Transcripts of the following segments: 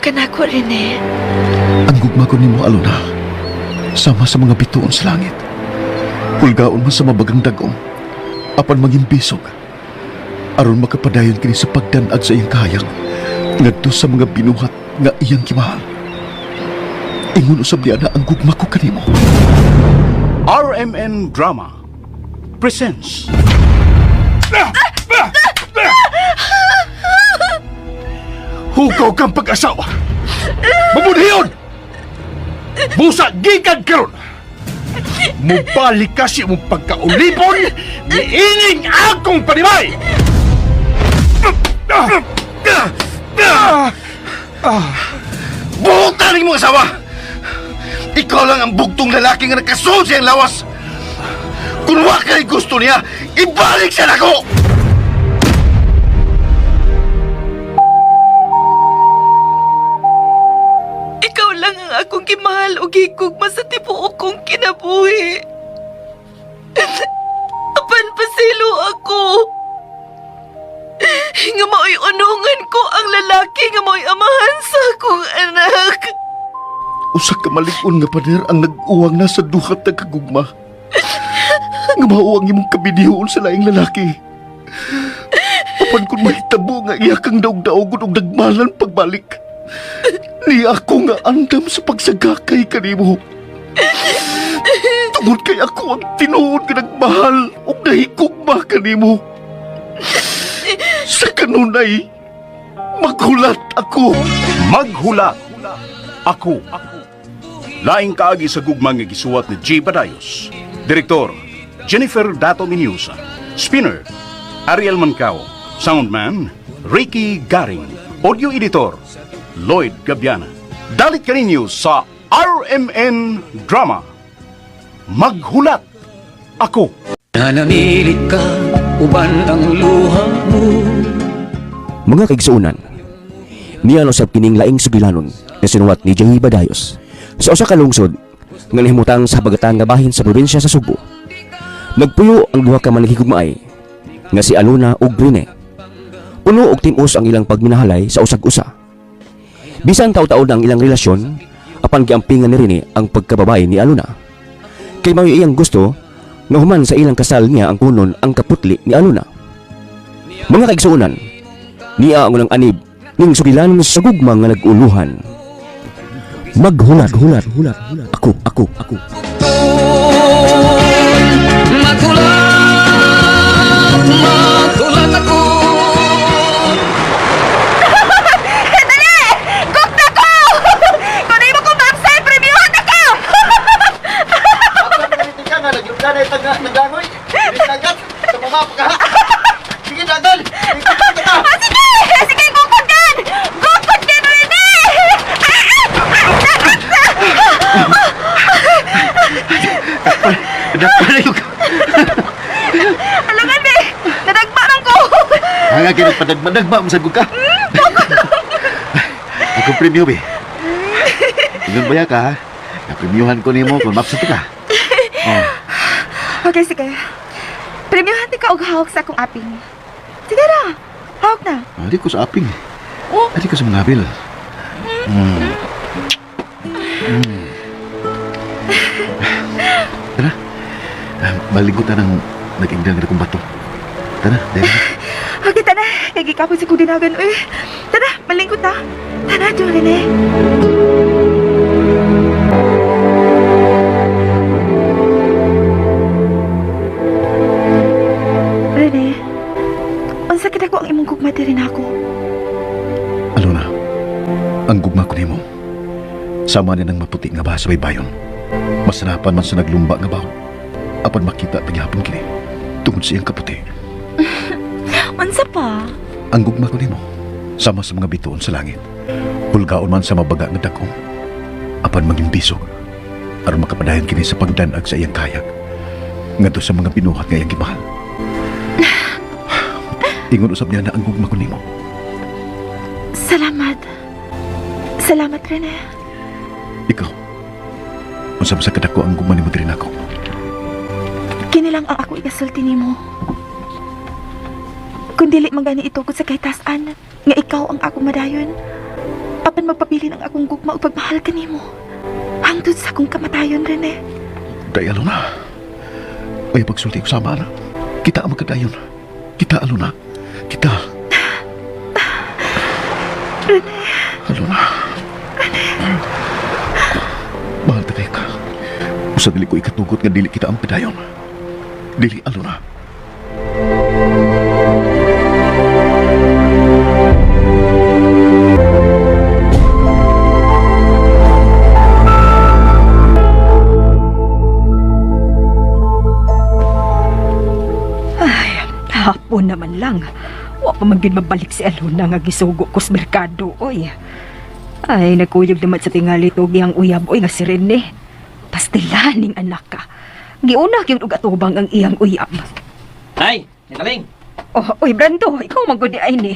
Kanako, Rene? Ang gugma ko nimo, Alona, sama sa mga bituon sa langit. Hulgaon man sa mabagang dagom, apan maging bisog. Aron makapadayon kini sa pagdanag sa iyang kahayag, ngadto sa mga binuhat nga iyang gimahal. Ingon usab niya na ang gugma ko kanimo. RMN Drama presents Hugaw kang pag-asawa! Mabudhiyon! Busa gikan karon! Mubalik ka sa imong pagkaulipon niining akong panimay! Buhutan mo asawa! Ikaw lang ang bugtong lalaki nga nagkasuod siyang lawas! Kung wa kay gusto niya, ibalik siya nako! Ikaw lang ang akong gimahal o gigugma sa tibuok kong kinabuhi. Apan pasilo ako. Nga mao'y unungan ko ang lalaki nga mao'y amahan sa akong anak. Usa ka malig-on nga pader ang nag-uwang na sa duhat ng kagugma. Nga mao ang imong kabinihoon sa laing lalaki. Apan kung mahitabo nga iya kang daog-daogon og nagmalan pagbalik. Ni ako nga andam sa pagsagakay kanimo. Tungod kay ako ang tinuod nga nagmahal ug nahigugma kanimo. Sa kanunay, maghulat ako. Maghulat Ako. Laing kaagi sa gugma nga gisuwat ni G. Badayos. Direktor, Jennifer Dato Miniusa. Spinner, Ariel Mancao. Soundman, Ricky Garing. Audio Editor, Lloyd Gabiana. Dalit kaninyo sa RMN Drama. Maghulat Ako. Nanamilit ka, uban ang luha mo. Mga kaigsuonan, niya usab kining laing sugilanon nga sinuwat ni Jay Badayos sa usa ka lungsod nga nahimutang sa habagatan nga bahin sa probinsya sa Subo. Nagpuyo ang duha ka managhigugmaay nga si Alona ug Rene. Puno og tim-os ang ilang pagminahalay sa usag-usa. Bisan taw-taon ang ilang relasyon, apan giampingan ni Rene ang pagkababae ni Alona. Kay mao iyang gusto nga human sa ilang kasal niya ang kunon ang kaputli ni Alona. Mga kaigsuonan, niya ang unang anib ning sugilanon sa gugma nga nag-uluhan. Maghulat, hulat, hulat, ako, ako, ako. Maghulat, maghulat ako. Dali! Gugta ko! Kung di mo ko ma-absent, premiuhan na ka! Ka nga, nagyugda na itang naglangoy. Dagat, sa mga pagkaha. Sige, dagan! Ah, sige! Sige, gugod kan! Gugod kan, Rene! Dakpan yung... Alangan, be! Nadagma lang ko! Hanga kinagpadagmadagma mo sa ka. Ako premyo, be. Ingon ba ka, ha? Napremyuhan ko nimo kung mapsat ka. Oh. Okay, sige. Premiuhan ti ka og hawak sa akong aping. Sige ra! Hawak na. Adi ko sa aping. Oh. Adi ko sa mga abil. Tara. Maligot na ng nag-ingdang na kong bato. Tara, dahil na. Okay, tana. Kay gikapon sa kudinagan, uy. Tana, malingkot na. Tana, Jo, Rene. Rene, unsa kita ko ang imong gugma diri nako? Alona, ang gugma ko nimo. Sama ni ng maputi nga ba sa baybayon. Masanapan man sa naglumba nga bawon. Apan makita paghapon kini. Tungod sa iyang kaputi. Unsa pa? Ang gugma ko nimo. Sama sa mga bituon sa langit. Hulgaon man sa mabaga nga dagom. Apan maging bisog. Aron makapadayon kini sa pagdanag sa iyang kayag. Ngadto sa mga binuhat nga iyang gimahal. Ingon usab niya na ang gugma ko nimo. Salamat. Salamat, Rene. Ikaw. Unsa man sa kadako ang gugma nimo diri nako. Kini lang ang ako igasulti nimo. Kung dili man gani itukod sa kahitasan, nga ikaw ang akong madayon. Apan magpabilin ang akong gugma ug pagmahal kanimo. Hangtod sa akong kamatayon, Rene. Day, Alona. May pagsulti ko sama na. Kita ang magkadayon. Kita, Alona. Kita. Alona. Mahal ta kayo ka. Usa dili ko ikatugot nga dili kita ang padayon. Dili, Alona. Ay, hapon naman lang. Wa pa man gyud mabalik si Alona nga gisugo ko sa merkado, oy. Ay, nagkuyog naman sa tingali to giyang uyab, oy, nga si Rene. Pastilaning anak ka. Giuna gyud og atubang ang iyang uyab. Nay, nagaling. Oh, oy Brando, ikaw man gud ay ni.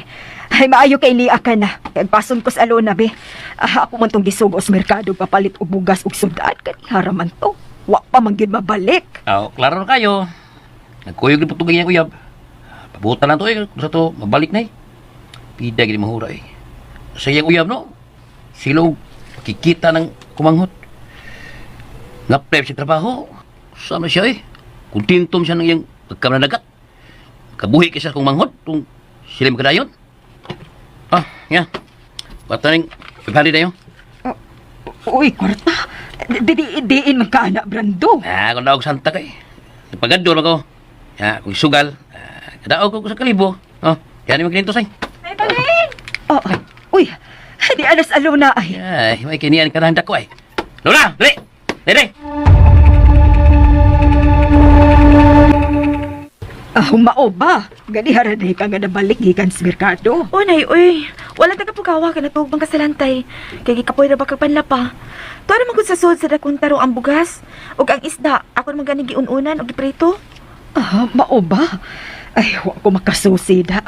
Ay maayo kay niya ka na. Kay pason ko sa Alona be. Ah, ako man tong gisugo sa merkado papalit og bugas ug sudaan kani haraman to. Wa pa man gyud mabalik. Aw, klaro na kayo. Nagkuyog ni putugay niyang uyab. Pabuta lang to eh. Kung sa to, mabalik na eh. Pida gini mahura eh. Sa iyang uyab no, sila og pakikita ng kumanghot. Ngaplep sa trabaho. Sama siya eh. Kuntintom siya ng iyang pagkamananagat. Kabuhi kaysa kung manghot kung sila makadayon. Ah, nga. Bataning, 500 na yun. Uy, kwarta. Di di diin man ka ana Brando. Ah, kung daog santa kay. Nagpagando man ko. Ya, kung sugal, ah, kadaog ko sa kalibo. Oh, yan yung magkinintos ay. Oh, ay. Uy, di anas Alona ay. Ay, may kinian ka na ko ay. Lola, dali! Dali! Ah, humao ba? Gani haraday ka nga nabalik gikan sa merkado. O, nay, uy. Wala taga pugawa ka na tuog bang kasalantay. Kay gikapoy ra ba kag panlapa. Tuwa naman gud sa sud sa dakong tarong ang bugas. Ug ang isda, ako naman gani giun-unan og giprito. Ah, mao ba? Ay, wa ko makasusi da.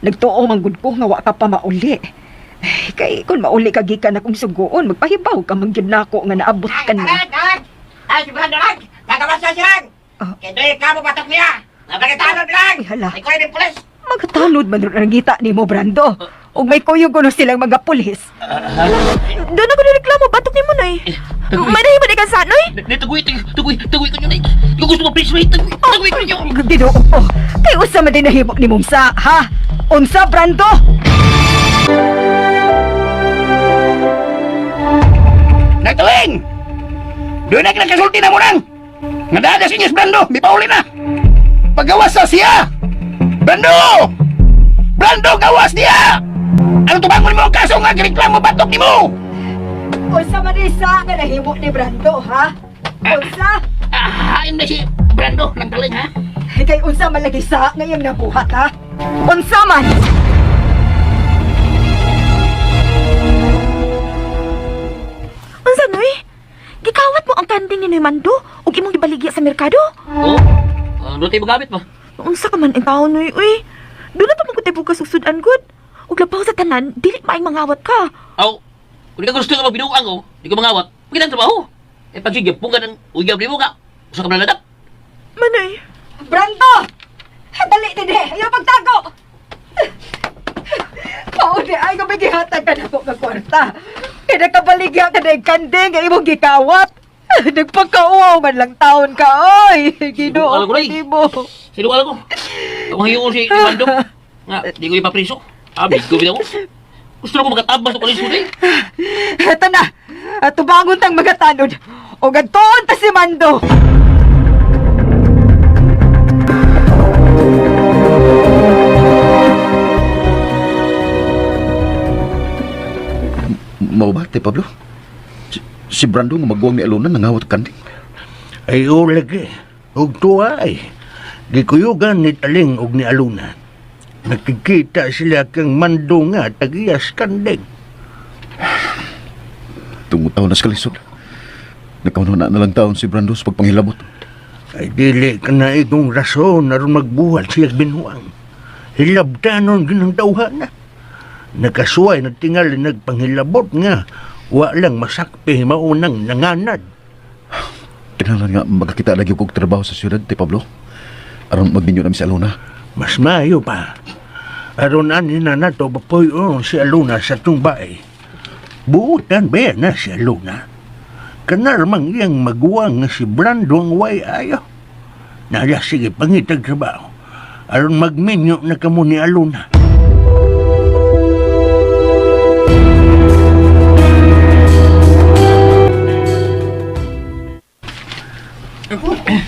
Nagtuo man gud ko nga wa ka pa mauli. Ay, kay kung mauli ka gikan akong sugoon, magpahibaw ka man gyud nako nga naabot ka na. Arag, arag! Ay, si Brando, arag! Gagawas siya, sirag! Ah. Kaya doon ka mo batok niya! Napagitalo, bilang! Ay, hala. Ay, kuya ng pulis! Magatanod man ron ang ngita nimo, Brando. Ug may kuyog kuno silang mga pulis. Doon ako nireklamo, batok nimo noy. May nahimo di kan sa noy. Dali, taguy, taguy, taguy ko nyo, nay. Kung gusto mo, please, wait, taguy, taguy ko nyo. Ginoo ko. Kay usa man din nahimo nimong sa, ha? Unsa, Brando? Nagtaling! Doon na kinakasulti na mo nang! Nga dada sa inyos, Brando! May pauli na! Pagawas sa siya! Brando! Brando, gawas niya! Ano tubangon mo ang kaso nga gireklamo batok nimo? Unsa man din sa nga nahimo ni Brando, ha? Unsa? Ah, na si Brando, nang taling, ha? Kay unsa man lagi sa ngayong nabuhat, ha? Unsa man? Unsa noy? Gikawat mo ang kanding ni Noy Mando ug imong gibaligya sa merkado? Oo, oh, doon tayo magamit ba? Unsa ka man ang tao noy, uy. Doon na pa man gud tay bugas ug sudan gud. Ug labaw sa tanan, dili maayong mangawat ka. Aw, kung di ka gusto ka magbinuang, oh, di ka mangawat, pagkita ang trabaho. Eh, pag sige, pungka ng uyab ni mo ka, usa ka mananagat. Manoy, Brando! Dali din eh! Ayaw pagtago! Pauni ay kumigihatag ka na po ng kwarta. Kaya nakabaligya ka na yung kanding nga imong gikawat. Nagpagkauaw man lang taon ka, oy! Ginoo Alam ko na eh. nimo. Sino alam ko? Ang hiyo si Brando. Nga, di ko ipapriso. Ah, bigo bitaw ko. Gusto na ko makatabas sa kalisod eh. Eto na! Tubangon tang mga tanod. O gadtoon ta si Mando! Mao ba, Te Pablo? Si, si Brando nga magwang ni Alona nangawat kanding. Ay, o lagi. Og tuwa ay. Gikuyugan ni Taling og ni Aluna. Nakikita sila kang mando nga tagiyas kanding. Tungod taon na sa kalisod. Nakauna na lang taon si Brando sa pagpangilabot. Ay dili ka na itong rason aron magbuhat siya binuang. Hilabtanon ginang tawhana. Nakasuway nagtingali nagpanghilabot nga wa lang masakpi maunang nanganad. Kinahanglan nga magkakita lagi og trabaho sa siyudad, Te Pablo. Aron magbinyo nami si Alona. Mas maayo pa. Aron ani na nato papuyon si Aluna sa tungbae. Buutan ba na si Alona? Kanarmang iyang maguwang nga si Brando ang way ayo. Nala sige pangitag trabaho. Aron magminyo na kamo ni Alona.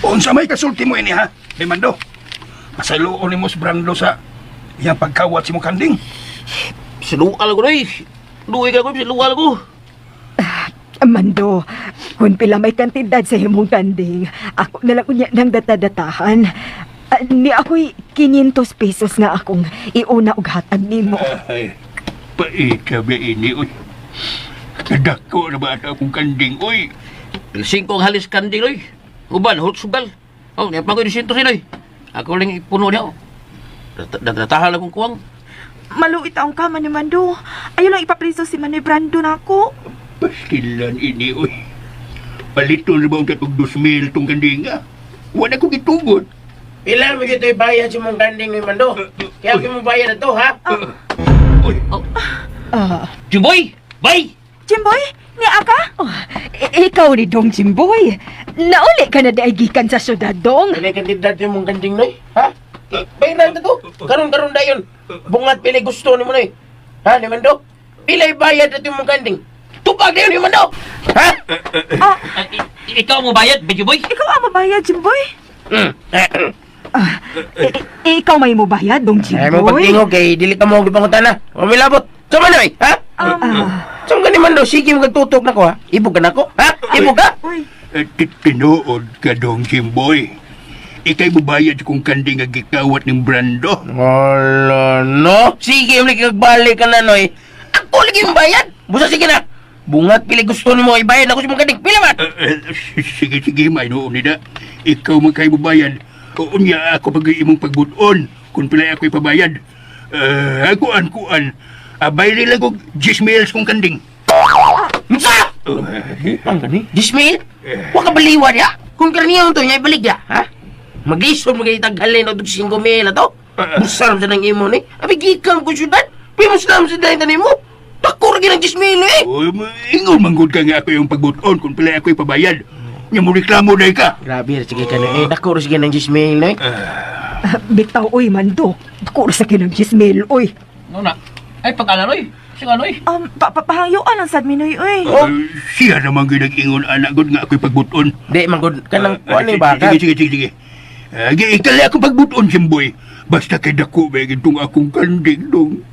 Unsa may kasulti mo ini ha? Ni Mando. Pasayloon nimo si Brando sa iyang pagkawat si mo kanding. Siluka lang ko, eh. Luwi ka ko, siluka lang ko. Mando, kung pila may kantidad sa imong kanding, ako na lang unya ng datadatahan. Ah, ni ako'y 500 pesos nga akong iuna og hatag nimo. Ay, paita ba ini oy. Kadako na ba ata akong kanding oy? Singko ang halis kanding, oy. Uban, hurot sugal. Oh, niya pa ko yung sinto sila, oy. Ako lang ipuno niya, oh. Datatahan lang kong kuwang. Maluit ang kama ni Mando. Ayaw lang ipapriso si Manoy Brando na ako. Pastilan ini oy. Palito na ba ang tatog 2,000 tong kanding ah? Wala ko gitugot. Pila mo gito ibayad si mong kanding ni Mando? Kaya ako mo bayad na to, ha? Oy, Ah, Jimboy! Bay! Jimboy, ni aka? oh, ikaw ni Dong Jimboy. Nauli ka na di gikan sa syudad, Dong. Pila kantidad yung mong kanding, noy? Ha? Bayaran na to. Karon-karon dayon. Bungat pila gusto ni mo, noy. Ha, ni Mando? Pila ibayad na to yung mong kanding? Tupag dayon ni Mando! Ha? Ah, ikaw mo bayad, Jimboy? Ikaw ang mabayad, Jimboy. Hmm. Ah, ikaw may mubayad, Dong Ay mo Jimboy. pagtingog kay dili ka mo gipangutana. Wa may labot. Sama noy, ha? Ah, Sama ka ni Mando, sige mo kagtutok nako ha. Ibog ka nako, ha? Ibog ka? Uy, eh, tinuod ka dong Jimboy. Ikay bubayad kung kanding nga gikawat ng Brando. Wala no. Sige, uli kagbalik ka na noy. Ako lagi yung bayad. Busa sige na. Bungat pili gusto nimo ibayad ako sa mong kanding. Pila man? Eh, eh, sige, sige, may noon nila. Ikaw man kay bubayad. O unya ako pag imong pagbuton kung pila ako ipabayad. Eh, kuan kuan. Abay nila ko 10 mils kung kanding. Unsa? Ang gani? Dismail? Wa ka baliwa ya. Kung karniyon to nya ibalik ya, ha? Mag-isod mo kay taghalin og 5 mil na to. Busar sa nang imo ni. Abi gikam ko syudad. Pimos lang sa dahil mo. Takor gyud ang 10 mil eh. Oy, ingon manggod ka nga ako yung pagbuton kung pila ako ipabayad. Nya mo reklamo dai ka. Grabe, sige ka na eh. Dako ra sige ng 10 mil eh. Bitaw, oy, Mando. Dako ra sa kinang gismail, oy. No na. Ay, pag-alan, oy. Sige, ano, oy. Papahangyoan ang sad minoy, uy. Oh. Eh, siya naman gyud nag-ingon anak gud nga ako pagbuton. Di man gud kanang kuan ni Sige, ba ka? sige, sige, sige. Uh, ikali ako pagbuton, Jimboy. Basta kay dako ba itong akong kanding dong.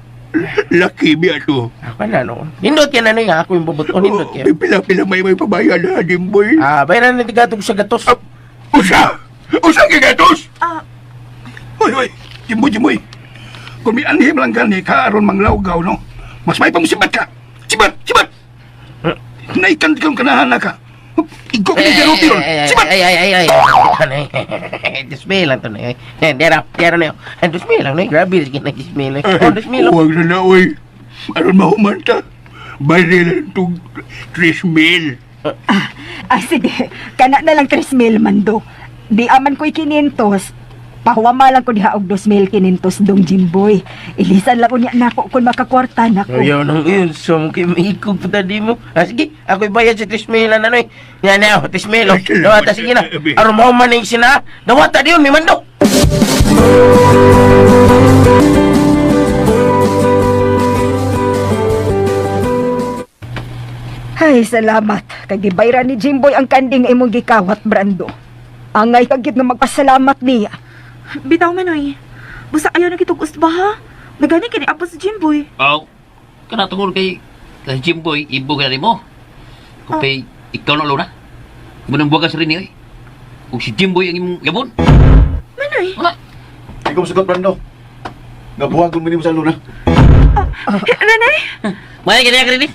Laki biya to. Ako na no. Nindot kay na no nga ako yung bubuton nindot kay. Pila-pila may pabayad ha, Jimboy. Ah, bayaran na tigatog sa gatos. Ah, usa! Usa kay gatos! Ah. Hoy, hoy! Jimboy, Jimboy! Kung may anhim lang gani ka aron manglawgaw, no? Mas may pamusibat ka! Sibat! Sibat! Naikan kang kanahan na ka! Igo ka ni Jeropi ron! Sibat! Ay, ay, ay, ay. Ano eh. 2,000 lang to na eh. Eh, Dera, dera na yun. Eh, 2,000 lang na eh. Grabe, sige na 2,000 eh. Oh, 2,000 lang. Huwag na na, oy! Aron mahumanta! Baril itong 3,000. Ah, sige. Kana na lang 3,000, Mando. Di aman ko'y 500. Pahuwama lang ko diha og 2,500 dong Jimboy. Ilisan lang ko niya nako kung makakwarta nako. Ayaw nang yun. So, mukha maikog pa tadi mo. Ah, sige, ako ibayad sa 3,000 lang na eh. Yan na, oh, 3,000 oh. Dawata, sige na. Aron mahuman na yung sina. Dawata di yun, may mando. Ay, salamat. Kay gibayran ni Jimboy ang kanding nga imong gikawat, Brando. Angay kagit nga magpasalamat niya. Bitaw Manoy. Busa ayaw na kitog usba ha. Nagani kini apo si Jimboy. Aw, kana tungod kay kay Jimboy, ibo ka na mo. Kung kay ikaw na luna. Munang buwagan sa rin oy. Kung si Jimboy ang imong yabon. Manoy. Wala. Ikaw sugot, Brando. Nga buhagon mo nimo sa Luna. Rene? Maya kaya ka rin eh.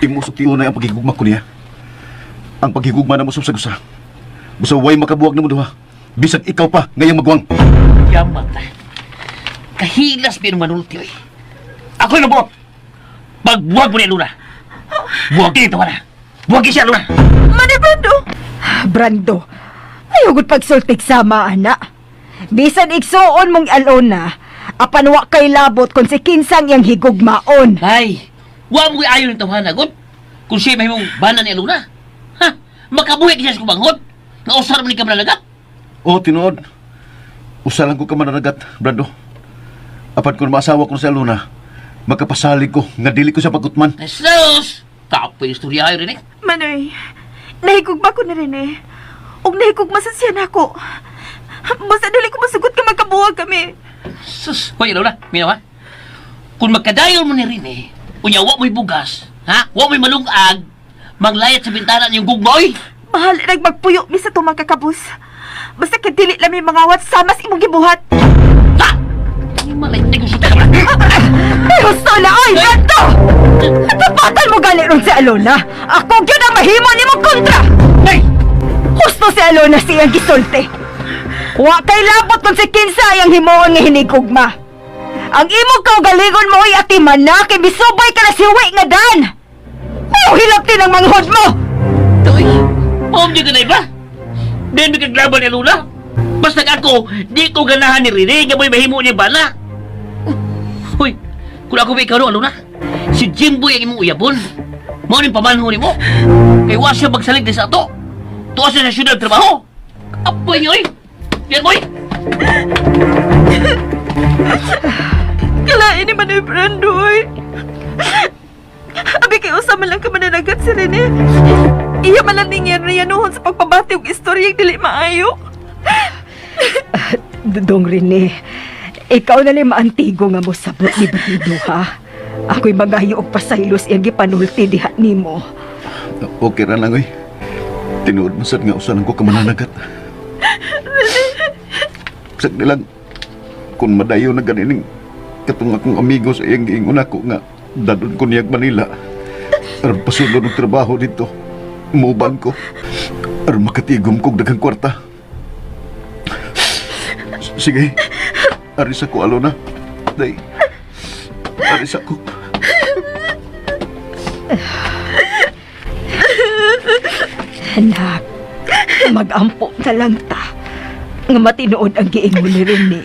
Imusok tiyo na ang pagigugma ko niya. Ang paghigugma na mo sa gusa. Busa way makabuwag na mo duha. Bisag ikaw pa, ngayong magwang. Yamat na. Kahilas ba yung manulti oy. Ako'y lubot. Pagbuwag mo ni Luna. Buwag ito wala. Buwag siya Luna. Manoy Brando. Brando, ayaw gud pagsultik sama, ana. Bisan igsuon mong alona, Apan wa kay labot kung si kinsang iyang higugmaon. Ay, wa mo ayon ng tawhana, god. Kung siya mahimong bana ni Aluna. Ha? Makabuhi siya sa kumanghod. Nga usar mo ni ka mananagat. Oh, tinuod. Usa lang ko ka mananagat, Brando. Apan kung maasawa ko sa Alona, makapasalig ko nga dili ko sa pagutman. Jesus! Kapoy istorya ayo rin eh. Manoy, nahigugma ko ni Rene. Ug nahigugma sa siya nako. Basta dili ko masugot ka magkabuwag kami. Sus, hoy Aluna, minaw ha? Kung magkadayon mo ni Rene, unya wa mo'y bugas, ha? Wa mo'y malungag, manglayat sa bintana niyong gugmoy. Mahal nagmagpuyo mi sa tumang kakabus. Basta kay dili lang mi mangawat samas imong gibuhat. Ha? Ay, malay, hindi ko suta ka ba? Ay, husto na, oy, Brando! Tapatan mo gali ron si Alona. Ako gyud ang mahimo nimo kontra. Ay! Husto si Alona siyang gisulti. Wa kay labot kung si kinsa ang himuon nga hinigugma. Ang imong kaugalingon mo ay atiman na kay misubay ka na siwi nga dan. Mao hilabti ng manghod mo. Uy, maom ka na iba? Di mi kaglaban ni Lula. Basta ako, di ko ganahan ni Rene, nga mo'y mahimo niya bala. Uy, kung ako ba ikaw no, Luna? Si Jimboy ang imong uyabon. Mao ning pamanho nimo. Kay wa siya magsalig din sa ato. Tuwa siya sa syudad trabaho. Apoy niyo, oy. Yan, boy. Kalain ni Manoy Brando, oy. Abi kay usa man lang ka mananagat si Rene. Iya man lang ning yanuhon sa pagpabati og istorya dili maayo. Dudong Rene, ikaw na lang maantigo nga mo sabot ni Brando ha. Ako'y magayo og pasaylos iyang gipanulti diha nimo. Okay ra lang, oy. Tinuod man sad nga usa lang ko ka mananagat. Sag nilang, kung madayo na ganining katong akong amigo sa iyang giingon ako nga dadon ko niyag Manila. Aron pasulod og trabaho dito. Muuban ko. Aron makatigom kog daghang kwarta. Sige. Aris ako, Alona. Day. Aris ako. Anak, magampo na lang ta. Nga matinuod ang giingon ni Rene.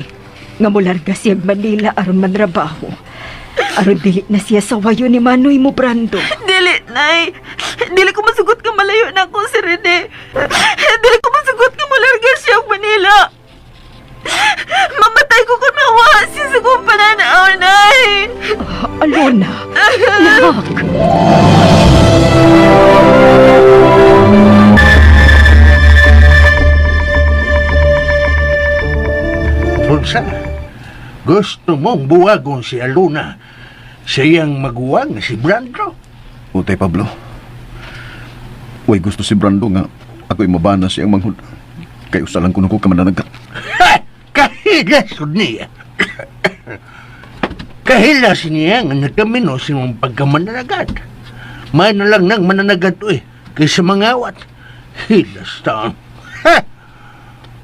Nga mularga siya Manila aron manrabaho. Aron dili na siya sa wayo ni Manoy mo, Brando. Dili, Nay. Dili ko masugot ka malayo na ako si Rene. Dili ko masugot ka malarga siya og Manila. Mamatay ko kung mawa siya sa kong pananaw, Nay. Alona, anak. Unsa? Gusto mong buwagon si Aluna sa iyang maguwang si Brando? Utay Pablo. Way gusto si Brando nga ako'y mabana siyang manghud. Kay usa lang kuno ko ka mananagat. Ha! Kahilas niya. Kahilas niya nga nagkamino sa imong pagkamananagat. May na lang nang mananagat oy, kaysa mangawat. Hilas taon. Ha!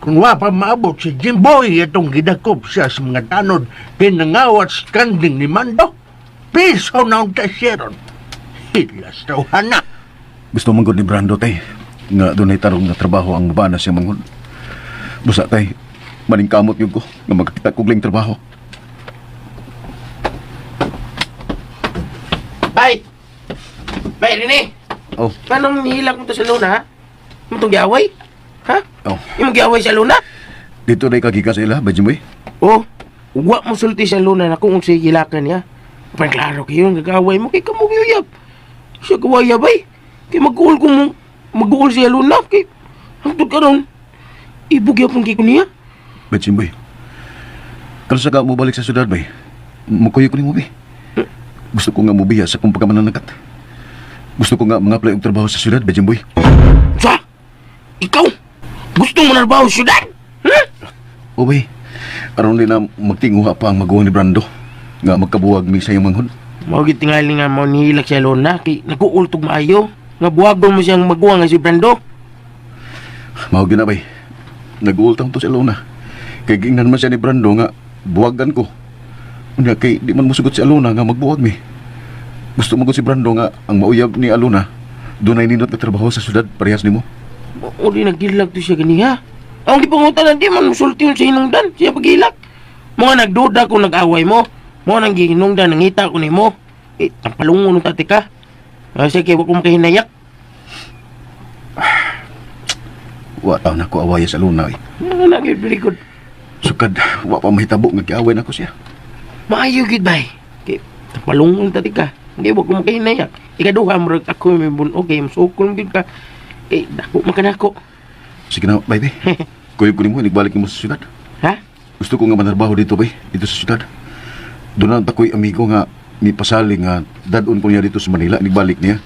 Kung wa pa maabot si Jimboy itong gidakop siya sa mga tanod pinangawat sa kanding ni Mando, piso na ang tasyeron. Hilas tawhan na. Gusto man gud ni Brando tay nga dunay tarong nga trabaho ang mabana siyang manghud. Busa tay, maningkamot gyud ko nga magkakita kog ling trabaho. Bay! Bay, Rene! Oh, Paano nihilak mo to sa Luna, ha? Mo itong giaway? Ha? oh. Imong giaway sa Luna? Dito na ikagika sa ila, ba Jimboy? Oh, wa mo sulti sa Luna na kung unsay gilakan niya. Parang klaro kayo, ang gagaway mo kay kamugiyab. Siya gawaya bay. Kay mag-uol ko mo, mag-uol siya Luna. Kay, hangtod karon, ibog yapon kay ko niya. Ba Jimboy? Kalsa ka mo balik sa syudad bay. Mukuyo ko nimo bay. Gusto ko nga mobiya sa akong pagkamananagat. Gusto ko nga mga-apply og trabaho sa syudad, ba Jimboy? Sa? Ikaw? Gusto mo narbaho sa syudad? Ha? O bay, aron din na magtinguha pa ang maguwang ni Brando nga magkabuwag mi sa iyang manghud. Mao gid tingali nga mo nihilak siya Luna kay nag-uul tog maayo. Nga buwagon mo siyang maguwang nga si Brando. Mao gyud na bay. Nag-uultang to si Alona. Kay giingnan man siya ni Brando nga buwagan ko. Unya kay di man mosugot si Alona nga magbuwag mi. Gusto mo ko si Brando nga ang mauyab ni Alona dunay nindot nga trabaho sa syudad parehas nimo. O di nagilak to siya ganiha. Ang gipangutan di man musulti yun sa hinungdan, siya pagilak. Mga nagduda kung nag-away mo. Mo nang gihinungdan nangita ko nimo. Eh, tampalungon ta ka. Kasi kay wa ko makahinayak. Wa taon ako awaya sa Luna eh. Ano na gyud very good. Sukad, wa pa mahitabo nga giaway nako siya. Maayo gyud bay. Kay tampalungon ta ka. Hindi wa ko makahinayak. Ikaduha murag ako may bunog kay musukol gyud ka. Kay dako man kanako. Sige na, baby. Kuyog ko nimo, nagbalik nimo sa syudad. Ha? Gusto ko nga manarbaho dito, bay. Dito sa syudad. Doon na tako'y amigo nga ni pasali nga dadon ko niya dito sa Manila, nagbalik niya.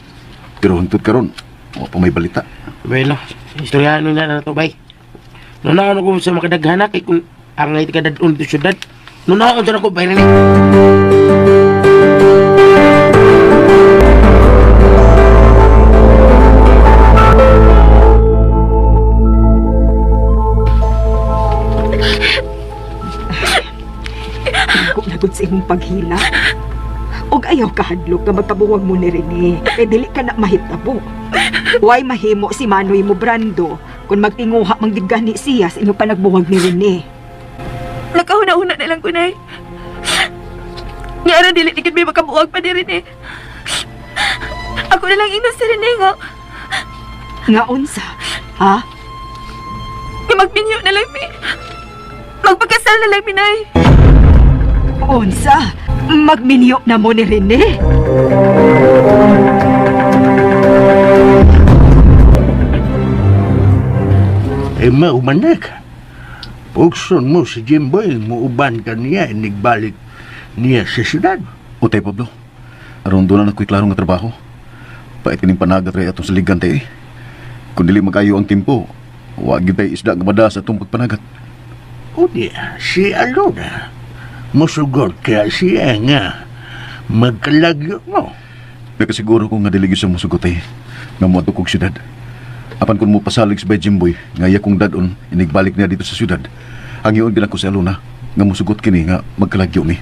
Pero hangtod karon, wa pa may balita. Bueno, istoryano na na to bay. Nunaon ko sa makadaghana kay kung angay ka dadon to syudad. Nunaon sa ko bay rin. Ko nagod sa imong paghila. Og ayaw kahadlok nga magkabuwag mo ni Rene. Kay dili ka na mahitabo. Way mahimo si Manoy mo Brando kung magtinguha mang gid gani siya sa inyong panagbuwag ni Rene. Nakahuna-huna na lang ko, Nay. Nga aron dili ni may makabuwag pa ni Rene. Ako na lang ingnon si Rene nga. Nga unsa? Ha? Nga magminyo na lang mi. Magpakasal na lang mi, Nay. Unsa? Magminyo na mo ni Rene? Eh, maumanak. Pugson mo si Jimboy, muuban ka niya, inigbalik niya sa syudad. Utay, Pablo. Aron doon na nako'y klaro nga trabaho. Pait kining panagat rin atong saligan tayo eh. Kung dili magayo ang timpo, wa gyud tay isda nga mada sa atong pagpanagat. Unya, si Alona, musugot kaya siya nga magkalagyo mo. Nakasiguro ko nga dili gyud sa musugot eh, nga moadto kog syudad. Apan kung mo pasalig sa Bay Jimboy, nga iya kong dadon, inigbalik niya dito sa syudad. Ang iyon ko sa Alona, nga musugot kini nga magkalagyo mi.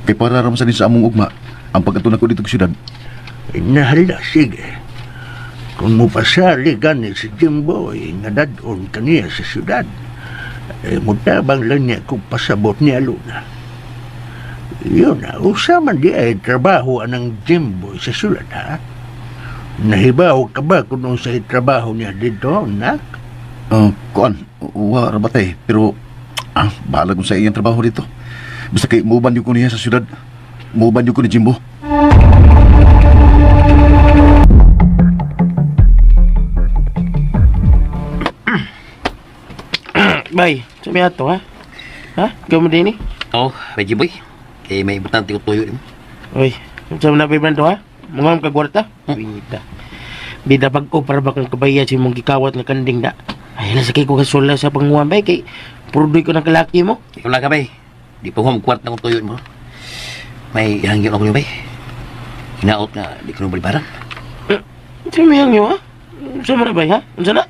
Kay para ra man sa din sa among ugma, ang pag-adto nako dito sa syudad, Nahala, sige. Kung mupasali gani si Jimboy nga dadon kaniya sa syudad, eh, mutabang lang niya kung pasabot ni Alona. Yun na, usaman di ay trabaho anang Jimboy sa syudad, ha? Nahibaw ka ba kung sa trabaho niya dito, nak? Kuan, wa ra ba tay, pero bahala kung sa iyang trabaho dito. Basta kay muuban yun ko niya sa syudad. Muuban yun ko ni Jimbo. Bay, sabi ato ha? Ha? Ikaw mo din eh? Oo, oh, Reggie boy. Kay may importante ko tuyo nimo. Uy, sabi na Brando ha? Mga kagwarta? Bida. Bida bag-o para ba kung kabayad sa imong gikawat nga kanding da. Ay, nasa kay ko kasula sa panguwan bay kay purdoy ko ng kalaki mo. Ikaw lang ka bay. Di pa ko magkwart na kong tuyo mo. May ihangyo ako niyo bay. Hinaot nga di ko nung balibaran. Sa may hangyo ha? Sa na bay ha? Unsa na?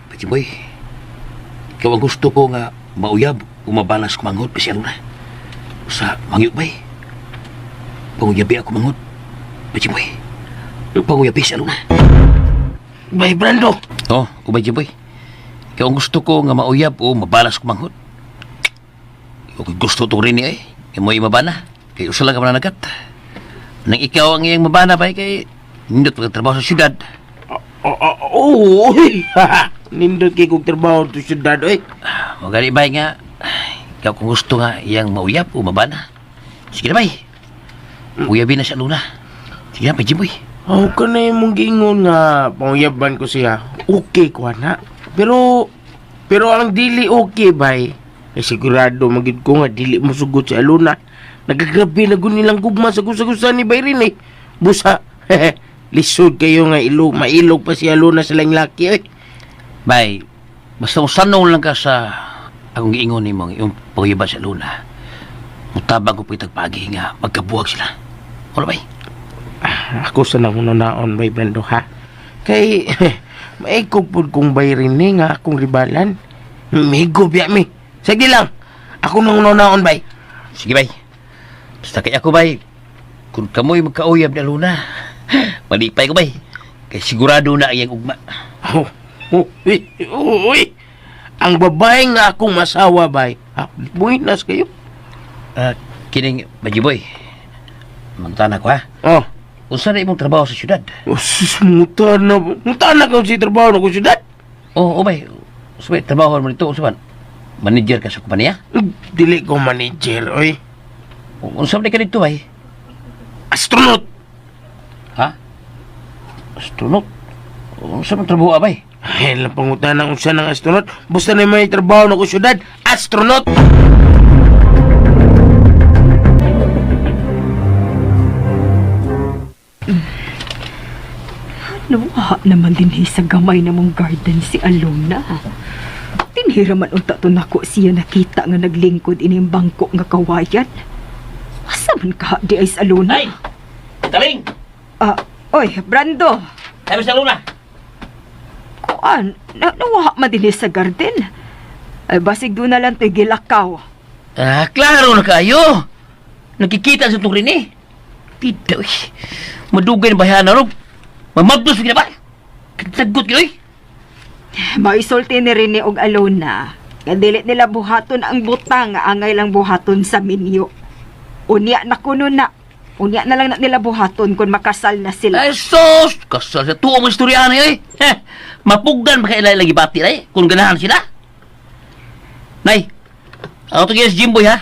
Reggie boy. Ikaw ang gusto ko nga mauyab umabalas kumanghod pa siya na. Sa mangyo bay. Panguyabi ako manghod. Reggie boy. Panguyabi siya na. Bay Brando. Oh, ubay Jimboy. Ikaw ang gusto ko nga mauyab o mabalas kumanghod. Ikaw ko'y gusto to rin eh. Ikaw mo'y mabana. Kay usa lang ka mananagat. Nang ikaw ang iyang mabana ba, kay nindot pagkatrabaho sa syudad. Oh, uy. Nindot kay kog trabaho to syudad oy. Magali bay nga, ikaw kung gusto nga iyang mauyab o mabana. Sige na bay. Uyabin na siya Luna. Sige na, bay Jimboy. Oh, kanay mong giingon nga panguyaban ko siya. Okay ko na. Pero pero ang dili okay bay. Kay sigurado magid ko nga dili mo sugot si Aluna. Nagagabi na gud nilang gugma sa gusa-gusa ni Bay rin eh. Busa. Lisod kayo nga ilog, mailog pa si Aluna sa laing laki eh. Bay, basta usanong lang ka sa akong giingon nimo ang iyong panguyaban sa Luna. Mutabang ko pitagpagi nga magkabuwag sila. Wala bay. Ako sa nang naon bay Brando ha. Kay maikog pud kong bay rin eh, nga akong ribalan. Migo biya mi. Sige lang. Ako nang naon bay. Sige bay. Basta kay ako bay. Kung kamoy magkauyab na Luna, malipay ko bay. Kay sigurado na iyang ugma. Oh, oh, uy, uy. Ang babae nga akong masawa bay. Ha, buhinas kayo. Kining Bajiboy. Mangutana ko ha. Oh. Unsa na imong trabaho sa syudad? Oh, sus, mutan na. Mutan na kung si trabaho na ko syudad. Oh, ubay. Unsa ba trabaho mo dito? Unsa ba? Manager ka sa kompanya? Dili ko manager, oy. Unsa ba ka dito bay? Astronaut. Ha? Astronaut? Unsa man trabaho abay? Ay, lang pangutan ng unsa ng astronaut. Basta na may trabaho na ko syudad, astronaut. Nawa naman din sa gamay na mong garden si Alona. Tinhira man unta to nako siya nakita nga naglingkod ining bangko nga kawayan. Asa man ka di ay sa Alona? Ay! Taling! Ah, oy, Brando. Sabi sa Luna. Kuan, nawa man din sa garden. Ay, basig doon na lang to'y gilakaw. Ah, klaro na kayo. Nakikita sa itong rin eh. Pida, uy. Madugay na bayan na ro. Mamagdos na ba? Kagsagot kayo, uy. Maisulti ni Rene og Alona. Nga dili nila buhaton ang butang nga angay lang buhaton sa minyo. Unya na kuno na. Unya na lang na nila buhaton kung makasal na sila. Ay, sus! Kasal sa tuong istorya na eh. Heh, mapugdan ba kaila lagi bati na eh, kung ganahan sila. Nay, ako to si Jimboy ha.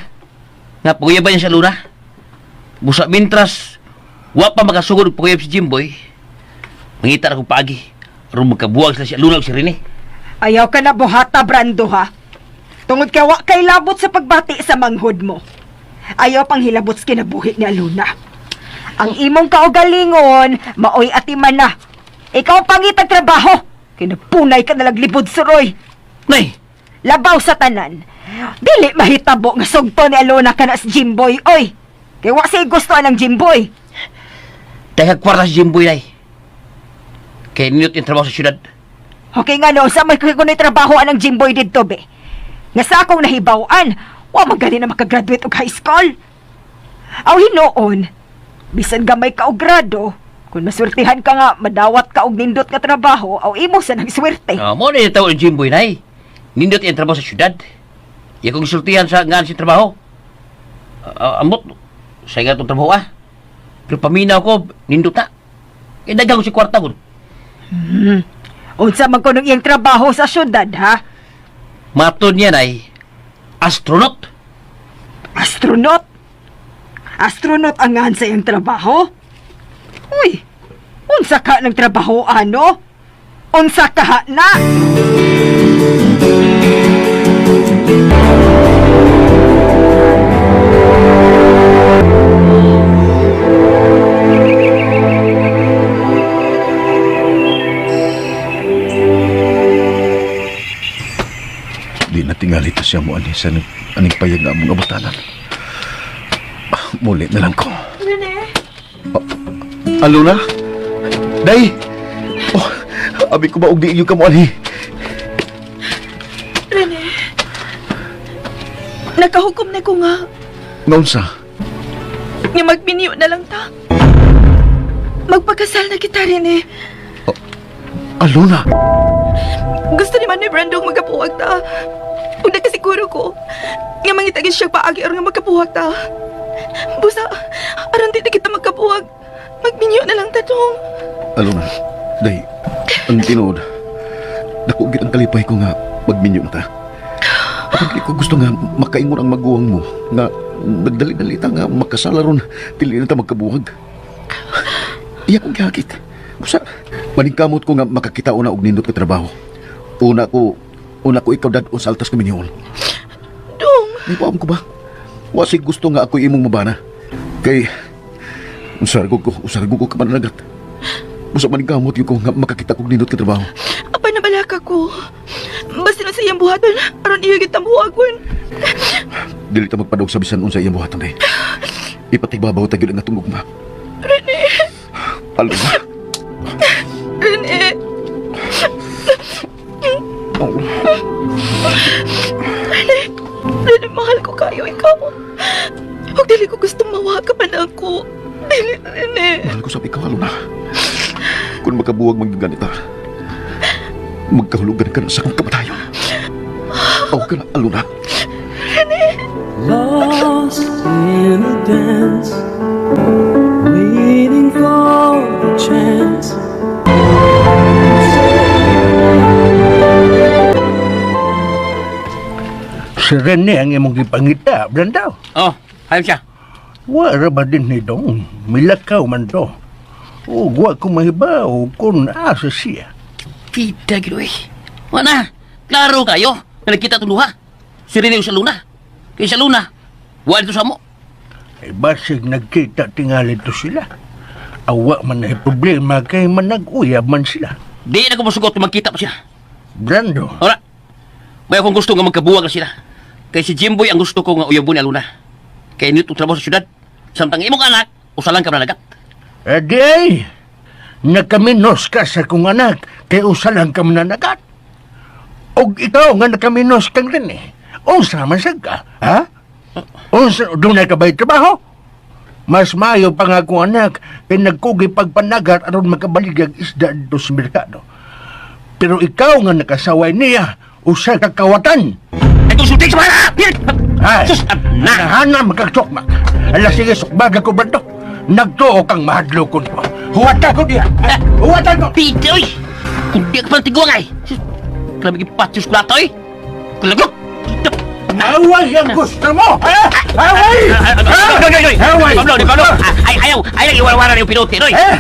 Nga, paguyabay niya sa Luna. Busa mintras, wa pa makasugod og paguyab si Jimboy. Mangita na kong paagi. Aron magkabuwag sila si Luna o si Rene. Ayaw ka na buhata, Brando, ha? Tungod kay wa kay labot sa pagbati sa manghod mo. Ayaw pang hilabot sa kinabuhi ni Alona. Ang imong kaugalingon, maoy atiman na. Ikaw ang pangitag trabaho. Kinapunay ka nalaglibod suroy. Nay! Labaw sa tanan. Dili mahitabo nga sugto ni Alona kana si Jimboy, oy. Kay wa siya gusto anang Jimboy. Dahil kwarta si Jimboy, nay. Kaya ninot yung trabaho sa syudad. Okay nga no, sa may kuno'y trabaho anang Jimboy didto be. Nga sa akong nahibaw-an, wa man gani na makagraduate og high school. Aw hinuon, bisan gamay ka og grado, kung maswertihan ka nga madawat ka og nindot nga trabaho, aw imo sa nang swerte. Mo na yung tawag ni Jimboy, nay. Nindot yung trabaho sa syudad. Iya kong isultihan sa ngaan si trabaho. Amot, sa nga itong trabaho ah. Pero paminaw ko, nindot na. Eh, daghang ko si kwarta ko. Unsa man kunong iyang trabaho sa syudad, ha? Matod niya, nay, astronaut. Astronaut? Astronaut ang ngaan sa iyang trabaho? Uy, unsa ka ng trabaho, ano? Unsa ka na? Di na tingali ta siya mo ani sa aning payag nga among abutanan. Muli na lang ko. Rene? Alona? Day! Oh, abi ko ba og di inyo ka mo ani? Rene? Nakahukom na ko nga. Ngaunsa? Nga magminyo na lang ta. Magpakasal na kita, Rene. Alona! Gusto ni Manoy Brando magapuwag ta. Ug nakasiguro ko nga mangitagin siya paagi aron nga magkapuwag ta. Busa, aron di na kita magkapuwag. Magminyo na lang ta dong. Alona, day, ang tinuod. Dako gid ang kalipay ko nga magminyo na ta. Apan di ko gusto nga makaingon ang maguwang mo nga nagdali-dali ta nga makasala ron dili na ta magkabuwag. Iya kong gihakit. Busa, maningkamot ko nga makakita una og nindot ka trabaho. Una ko ikaw dad-on sa altas kaminyoon. Dong, Di pa ko ba? Wa say gusto nga ako imong mabana. Kay usargo ko ka mananagat. Busa maningkamot yun ko nga makakita kog nindot ka trabaho. apan nabalaka ko. Basta na sa iyang buhaton, aron iyo gid buhagon. Dili ta magpadog sa bisan unsa iyang buhaton day. Ipatigbabaw ta gyud ang atong gugma. Rene, Alona. Rene. Oh. Rene, mahal ko kayo ikaw. Ug dili ko gusto mawa ka pa na ako. Dili, Rene. Mahal ko sa ikaw, Alona. Kung makabuwag man gyud ganita, magkahulugan ka na sa akong kamatayon. Aw ka na, Alona. Rene. Lost in a dance, waiting for the chance. Si Rene ang imong gipangita, Brando. Oh, ayun siya. Wa ra ba din ni dong? Milakaw man to. O, wa ko mahibaw kung asa siya. Pida gid oy. Wala. Klaro kayo. Nga nagkita itong duha. Si Rene o sa Luna. Kay sa Luna, wala dito sa mo. Ay basig nagkita tingali to sila. Awa man ay problema kay manag-uyab man sila. Di na ko masugot kung magkita pa sila. Brando, Ora. May akong gusto nga magkabuwag na sila. Kay si Jimboy ang gusto ko nga uyabon ni Aluna. Kay nito trabaho sa syudad. Samtang imong anak, usalang ka mananagat. edi ay, nakaminos ka sa kong anak kay usa lang ka mananagat. Og ikaw nga nakaminos kang rin eh. Unsa man sad ka, ha? Unsa, dunay ka ba'y trabaho? Mas maayo pa nga akong anak kay nagkugi pagpanagat aron makabaligag isda dito sa merkado. Pero ikaw nga nakasaway niya, usa ka kawatan. Ay kung sulti sa mga! Ay, Sus, na! Nahana magkagsukma. Ala sige, sukbaga ko ba to? Nagtuo kang mahadlokon ko. Huwatan ko diya. Huwatan ko! Pida oy! Kung di ka pang tiguang ay! Sus, Grabe gipatyos ko lato oy! Kalagot! Away ang gusto mo! Ha? Away! Away! Away! Pablo, di Pablo! Ay, ayaw! Ayaw, iwarawaran yung pinuti, Roy! Eh?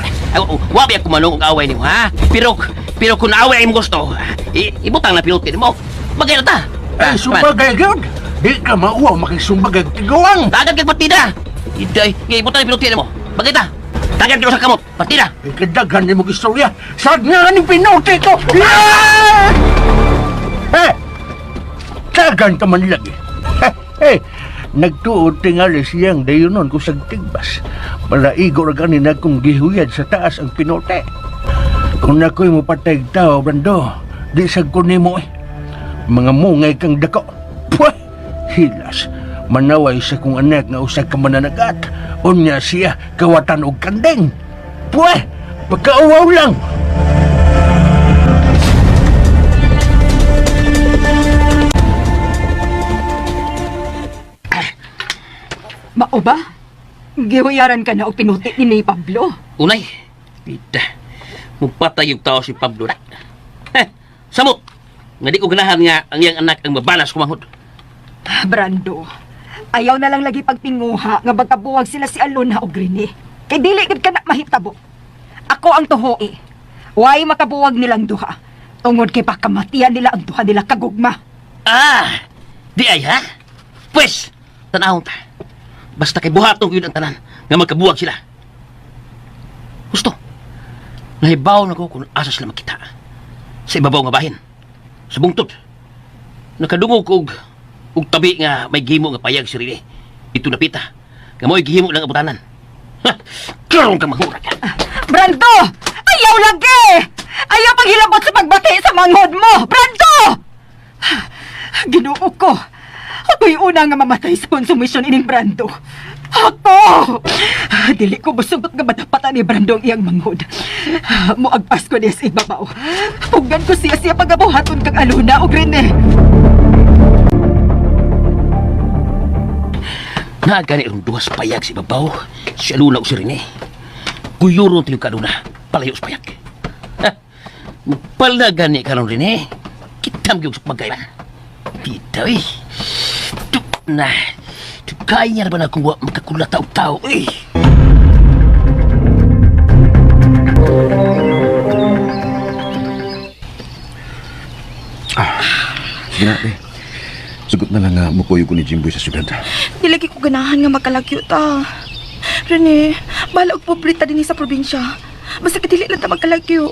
Wa ba kumanong og away nimo, ha? Pero, pero kung away ay mo gusto, ibutang na pinuti nimo. Bagay na ta! Ay, sumbagay gyud! Di ka mauwaw makisumbagay tiguang! Tagad kag partida! Iday, ibutang na pinuti nimo. Bagay ta! Tagad kag sa kamot, partida! Ikadaghan ni mo istorya! Sad nga ni pinuti ko! Yeah! Eh! Tagan ka man lagi. Eh, nagtuod tingali siyang dayunon ko sa tigbas. Palaigo ra gani na kong gihuyad sa taas ang pinote. Kung ako'y mapatay tao, Brando, di sa ko nimo eh. Mga mungay kang dako. Puh! Hilas. Manaway sa kong anak nga usa ka mananagat. Unya siya kawatan og kanding. Puh! Pagkauwaw lang. Mao ba? Gihuyaran ka na og pinuti ni ni Pablo. Unay, pida. Mupatay yung tao si Pablo na. Heh, samot! Nga di ko ganahan nga ang iyang anak ang mabalas kumangod. Brando, ayaw na lang lagi pagpinguha nga magkabuwag sila si Alona og Rene. Kay dili gid ka na mahitabo. Ako ang tuhoi. Way makabuwag nilang duha. Tungod kay pakamatian nila ang duha nila kagugma. Ah! Di ay ha? Pwes, tanahon ta. Basta kay buhaton ko yun ang tanan nga magkabuwag sila. Gusto. Nahibaw na ko kung asa sila makita. Sa ibabaw nga bahin. Sa bungtod. Nakadungog ko og tabi nga may gihimo nga payag si Rene. Ito napita. Nga mo'y gihimo lang abutanan. Ha! Karoon ka mahurag. Brando! Ayaw lagi! Ayaw paghilabot sa pagbati sa manghod mo! Brando! Ginoo ko! Ako'y una nga mamatay sa konsumisyon ining Brando. Ako! Dili ko musugot nga matapatan ni Brando ang iyang manghod. Muagpas ko niya sa ibabaw. Pugnan ko siya siya pagabuhaton kang Aluna o Rene. Nagani ang duwas payag sa ibabaw. Si Aluna o si Rene. Guyuron tayo ka Aluna. Palayo sa payag. Ha? Pala gani ka ron Rene. Kitam yung sa pagkaya. Pita eh. Tuk na. Kaya niya na ba na kung wa magkakulata og tao eh. Sige na, eh. Sugot na lang nga mukuyo ko ni Jimboy sa syudad. Di lagi ko ganahan nga magkalagyo ta. Rene, bahala og pobre ta dinhi sa probinsya. Basta kadili lang ta magkalagyo.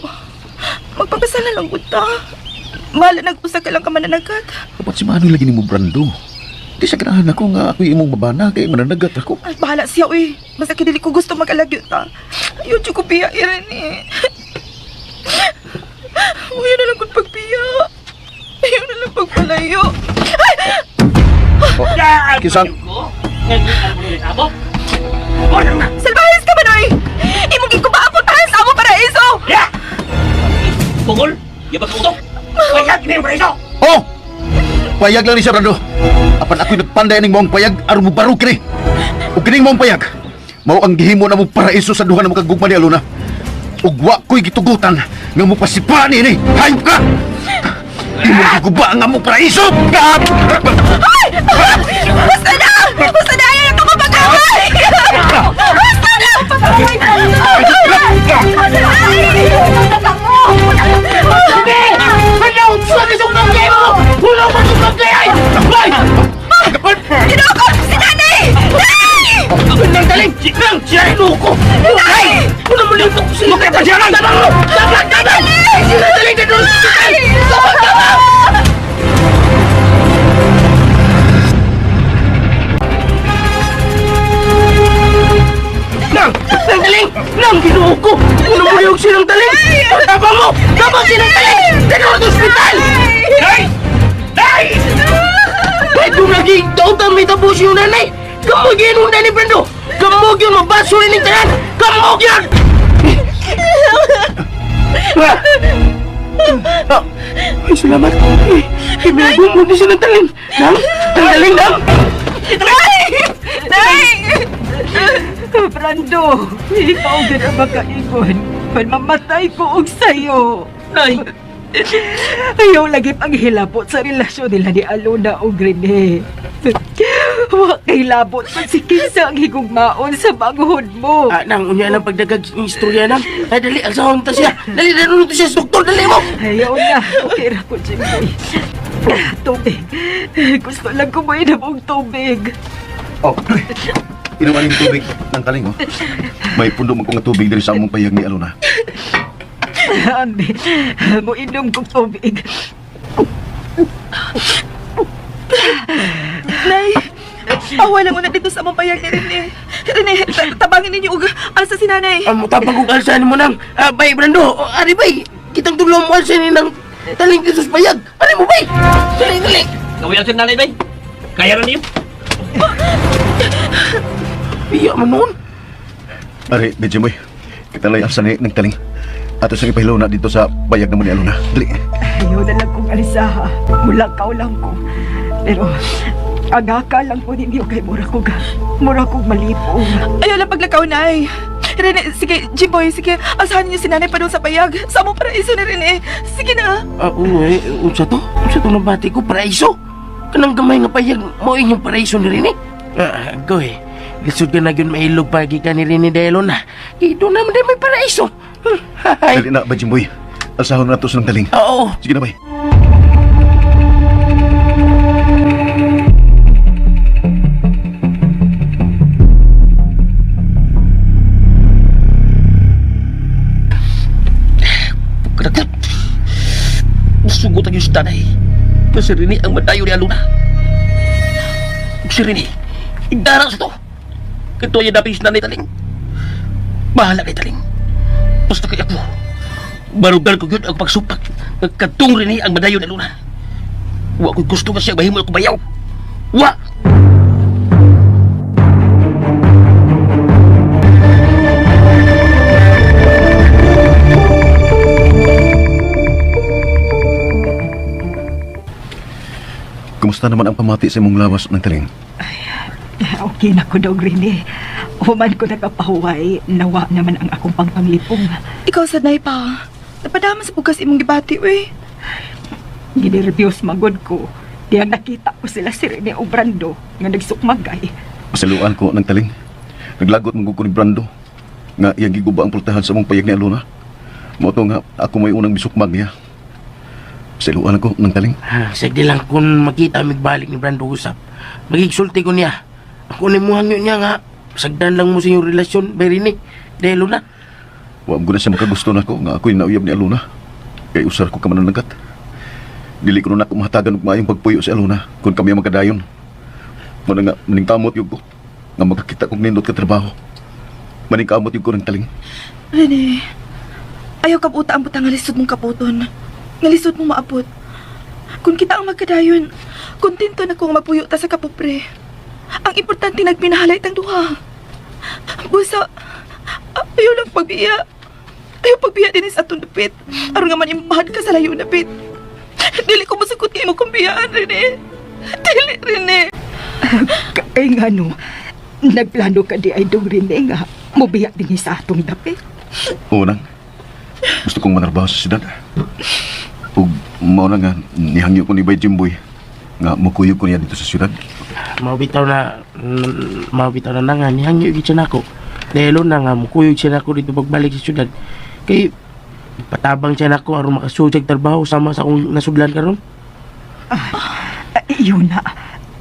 Magpakasal na lang gud ta. Bahala nag-usa ka lang ka mananagat. Dapat si Manoy lagi ni mo, Brando. Di sa ganahan ako nga ako'y imong mabana kay mananagat ako. Ay, bahala siya, uy. Basta kadili ko gusto magkalagyo ta. Ayaw jud ko biya, eh, Rene. Ayaw na lang gud pagbiya. Ayaw na lang pagpalayo. Kisang, Salbahis ka ba, Noy? Imong gikubaapon tahan sa amo paraiso! Pungol! Yabag ka utok! Payag! Hindi mo iso! Oh! Payag lang ni siya, Brando. Apan ako'y nagpanday ning mong payag aron mo barog kini. Ug kining maong payag, mao ang gihimo na mong paraiso sa duha na makagugma ni Alona. Ug wa ko'y gitugutan nga mopasipa niini. Hayop ka! Imong giguba ang among paraiso! Ay! Basta na! Basta na! Ayaw ka mapag-away! Basta na! Ay! Hindi! Ano? Sa kisong kay mo! Wala mo itong kay! Ay! Ginoo ko! Si nanay! Nay! Nang galing! Nang siya ko! Ay! Una mo dito! Sino kaya pa siya lang? Tabang mo! Tabang! Tabang! Sila galing na doon! Tabang! Tabang! Nang! Nang galing! Nang ginoo ko! Una mo yung sinang taling! Tabang mo! Tabang sinang taling! Dito sa ospital! Nay! Nay! Ay, dumagig daw ta may tapos yung nanay! Kamog yun yung nanay, Brando! Kamog yun, mabaso rin yung tanan! Kamog yun! Ay, salamat. Ay, ay, may bumundi siya ng talim. Nang, ang galing, nang! Nay! Nay! Brando, ikaw gud ang makaingon. Pan mamatay ko og sayo. Nay! Ayaw lagi paghilabot sa relasyon nila ni Alona o Rene. Wa kay labot man si Kinsa ang higugmaon sa baguhod mo. Ah, nang, unya lang pagdagag ng istorya, nang. Ay, dali, ang sahon ta siya. Dali, dali, ta siya sa doktor, dali mo! Ayaw na. Okay ra ko, Jimboy. Tubig. Gusto lang ko mainom og tubig. Oh, inuman yung tubig ng taling, oh. May pundo man ko nga tubig diri sa among payag ni Alona. Ambi, mo inom kong tubig. Nay! Awa lang muna dito sa among payag ni Rene. Rene, tabangin ninyo og asa si nanay. Ang mutapag kong alsahan mo nang. Ah, bay, Brando, ari, bay. Kitang tulong mo alsahan ni nang taling Jesus payag. Ari mo, bay! Dali, dali! Gawin ang nanay, bay. Kaya na niyo. Biya man noon. Ari, medyo moy. Kita lay asa ni ng taling. Ato sa ipahilaw na dito sa payag namo ni Alona. Dali. Ayaw na lang kong alisaha. Mulakaw lang ko. Pero, agaka lang po ninyo kay mura kog malipong. Ayaw lang paglakaw, Nay. Rene, sige, Jimboy, sige. Asahan niyo si nanay pa doon sa payag. Sa among paraiso ni Rene. Sige na. Ah, oo, eh, unsa to? Unsa to nabati ko? Paraiso? Kanang gamay nga payag, mo inyong paraiso ni Rini? Ah, go eh. Lisod ka na yun mailog pagi ka ni Rini dahil na. Kaya doon naman din may paraiso. Hay. Dali na, ba, Jimboy. Alsahon na to sa ng taling. Oo. Sige na, bay. Kadagat. Sugot ang yung tanay. Pero si Rini ang madayo ni Aluna. Ug si Rini, igdara sa to. Kito ay dapis nanay taling. Bahala kay taling. Basta kay ako. Barugal ko yun ang pagsupak. Katong Rini ang madayo ni Aluna. Wa ko gusto nga siya mahimo ako bayaw. Wa! Kumusta naman ang pamati sa imong lawas ng taling? Okay na ko daw, Rene. Human ko nakapahuway, nawa naman ang akong pangpanglipong. Ikaw sa nay pa. Napadama sa bugas imong gibati, uy. Ginervyos magod ko. Diyan nakita ko sila si Rene o Brando nga nagsukmagay. Masaluan ko ng taling. Naglagot mong ko ni Brando. Nga iyang giguba ang pultahan sa among payag ni Alona. Mao to nga ako may unang misukmag niya. Masaluan ako ng taling. Ah, sagdi lang kung makita migbalik ni Brando usap. Magigsulti ko niya. Ako ni muhang yun niya nga. Sagdan lang mo sa iyong relasyon, bay Rini. Dahil na. Wa mo na siya makagusto nako nga ako'y nauyab ni Alona. Kay usar ko ka mananagat. Dili ko na nako mahatagan og maayong pagpuyo si Alona kung kami ang magkadayon. Muna nga maningkamot yun ko nga makakita kog nindot ka trabaho. Maningkamot yun ko ng taling. Rene, ayaw kabuta ang butang nga lisod mong kaputon. Nga lisod mong maabot. Kung kita ang magkadayon, kontento na kong magpuyo ta sa kapupre. Ang importante nagpinahalay tang duha. Busa, ayaw lang pagbiya. Ayaw pagbiya din sa atong dapit. Aron nga man imbahad ka sa layo na pit. Dili ko masukot kay mo kung biyaan, Rene. Dili, Rene. Kay nga no, Nagplano ka di ay dong Rene nga mubiya din sa atong dapit. Oo nang. Gusto kong manarbaho sa syudad. Ug mao na nga nihangyo ko ni Bay Jimboy nga mukuyog ko niya dito sa syudad. Mabitaw na mabitaw na nga nihangyo gyud siya nako. Dahil na nga mukuyog siya nako dito pagbalik sa syudad. Kay patabang siya nako aron makasud siya og trabaho sama sa akong nasudlan karon. Ay, yun na.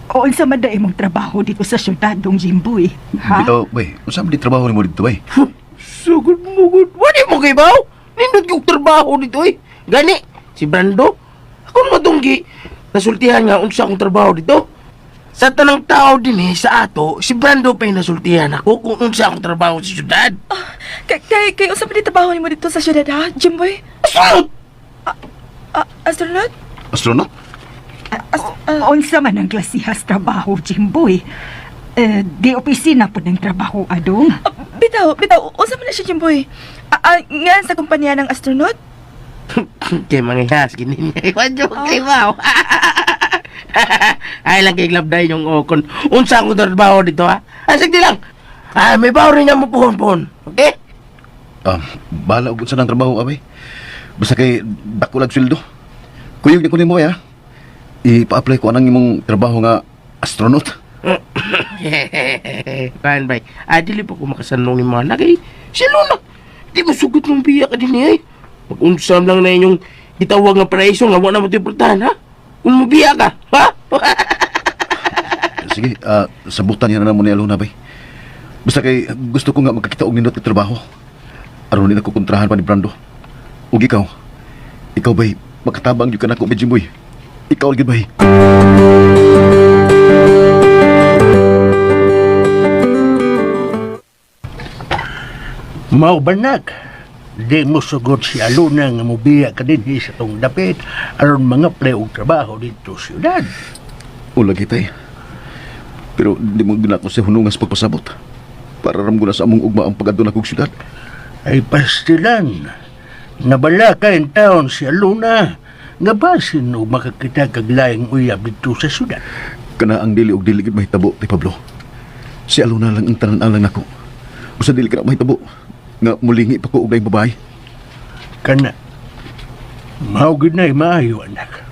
Unsa man da imong trabaho dito sa syudad, dong Jimboy? Ha? Bitaw, bay, unsa man di trabaho nimo dito, bay? Sugod mugod. Wala mo kay baw. Nindot yung trabaho dito eh. Gani, si Brando. Ako matunggi. Nasultihan nga unsa akong trabaho dito. Sa tanang tao din eh, sa ato, si Brando pa yung nasultihan ako kung unsa akong trabaho sa syudad. Kay kay kay unsa man di trabaho nimo dito sa syudad ha, Jimboy? Astronaut! Ah, astronaut? Astronaut? Unsa man ang klasihas trabaho, Jimboy? Eh, di opisina po ng trabaho, adong. Ah, bitaw, bitaw, unsa man na siya Jimboy? Nga sa kumpanya ng astronaut? Kay mga ihas, gini niya. Iwan yung kay baw. Ay lang kay Glabday yung okon. Unsa akong trabaho dito ha? Ah, sige lang. Ah, may baw rin niya mo puhon-puhon. Okay? Ah, bahala og unsa nang trabaho abay. Basta kay dako lag sweldo. Kuyog ni ko nimo ya. Ipa-apply ko anang imong trabaho nga astronaut. Kuan bay. Ah, dili pa ko makasanong ni mga nagay. Si Luna. Di mo sugot ng biya ka din eh. Mag-unsam lang na inyong gitawag nga paraiso nga wa na mo tiportahan ha. Kung mo biya ka, ha? Sige, sabutan niya na namo ni Alona bay. Basta kay gusto ko nga magkakita og nindot nga trabaho. Aron din ako kontrahan pa ni Brando. Ug ikaw, ikaw bay, makatabang gyud ka nako, bay Jimboy. Ikaw gyud bay. Mao banak. Di mo sugod si Aluna nga mubiya ka dinhi sa tong dapit aron mga play og trabaho dito sa syudad. O lagi tay. Pero di mo gina ko sa hunungas pagpasabot. Para ram ko na sa among ugma ang pag-adto na kog syudad. Ay pastilan. Nabala ka in town si Aluna nga basin og makakita kag laing uyab dito sa syudad. Kana ang dili og dili gid mahitabo tay Pablo. Si Alona lang ang tanan-alang nako. Usa dili ka na mahitabo nga mulingi pa ko og laing babae. Kana mao gid na maayo anak.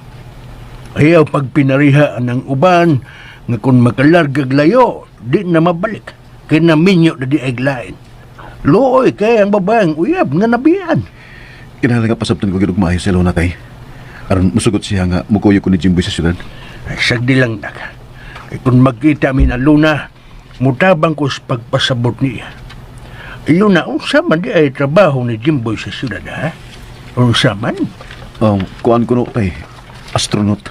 Ayaw pagpinariha ang uban nga kung makalargag layo, di na mabalik. Kay naminyo na di ay lain. Luoy kay ang babaeng uyab nga nabiyan. Kinahanglan nga pasabton ko gid og maayo si Alona tay. Aron musugot siya nga mukuyo ko ni Jimboy sa syudad. Ay, sagdi lang nak. Kay kung magkita mi na Luna, mutabang ko sa pagpasabot niya. Luna, unsa man di ay trabaho ni Jimboy sa syudad, ha? Unsa man? Kuan ko no tay. Astronaut.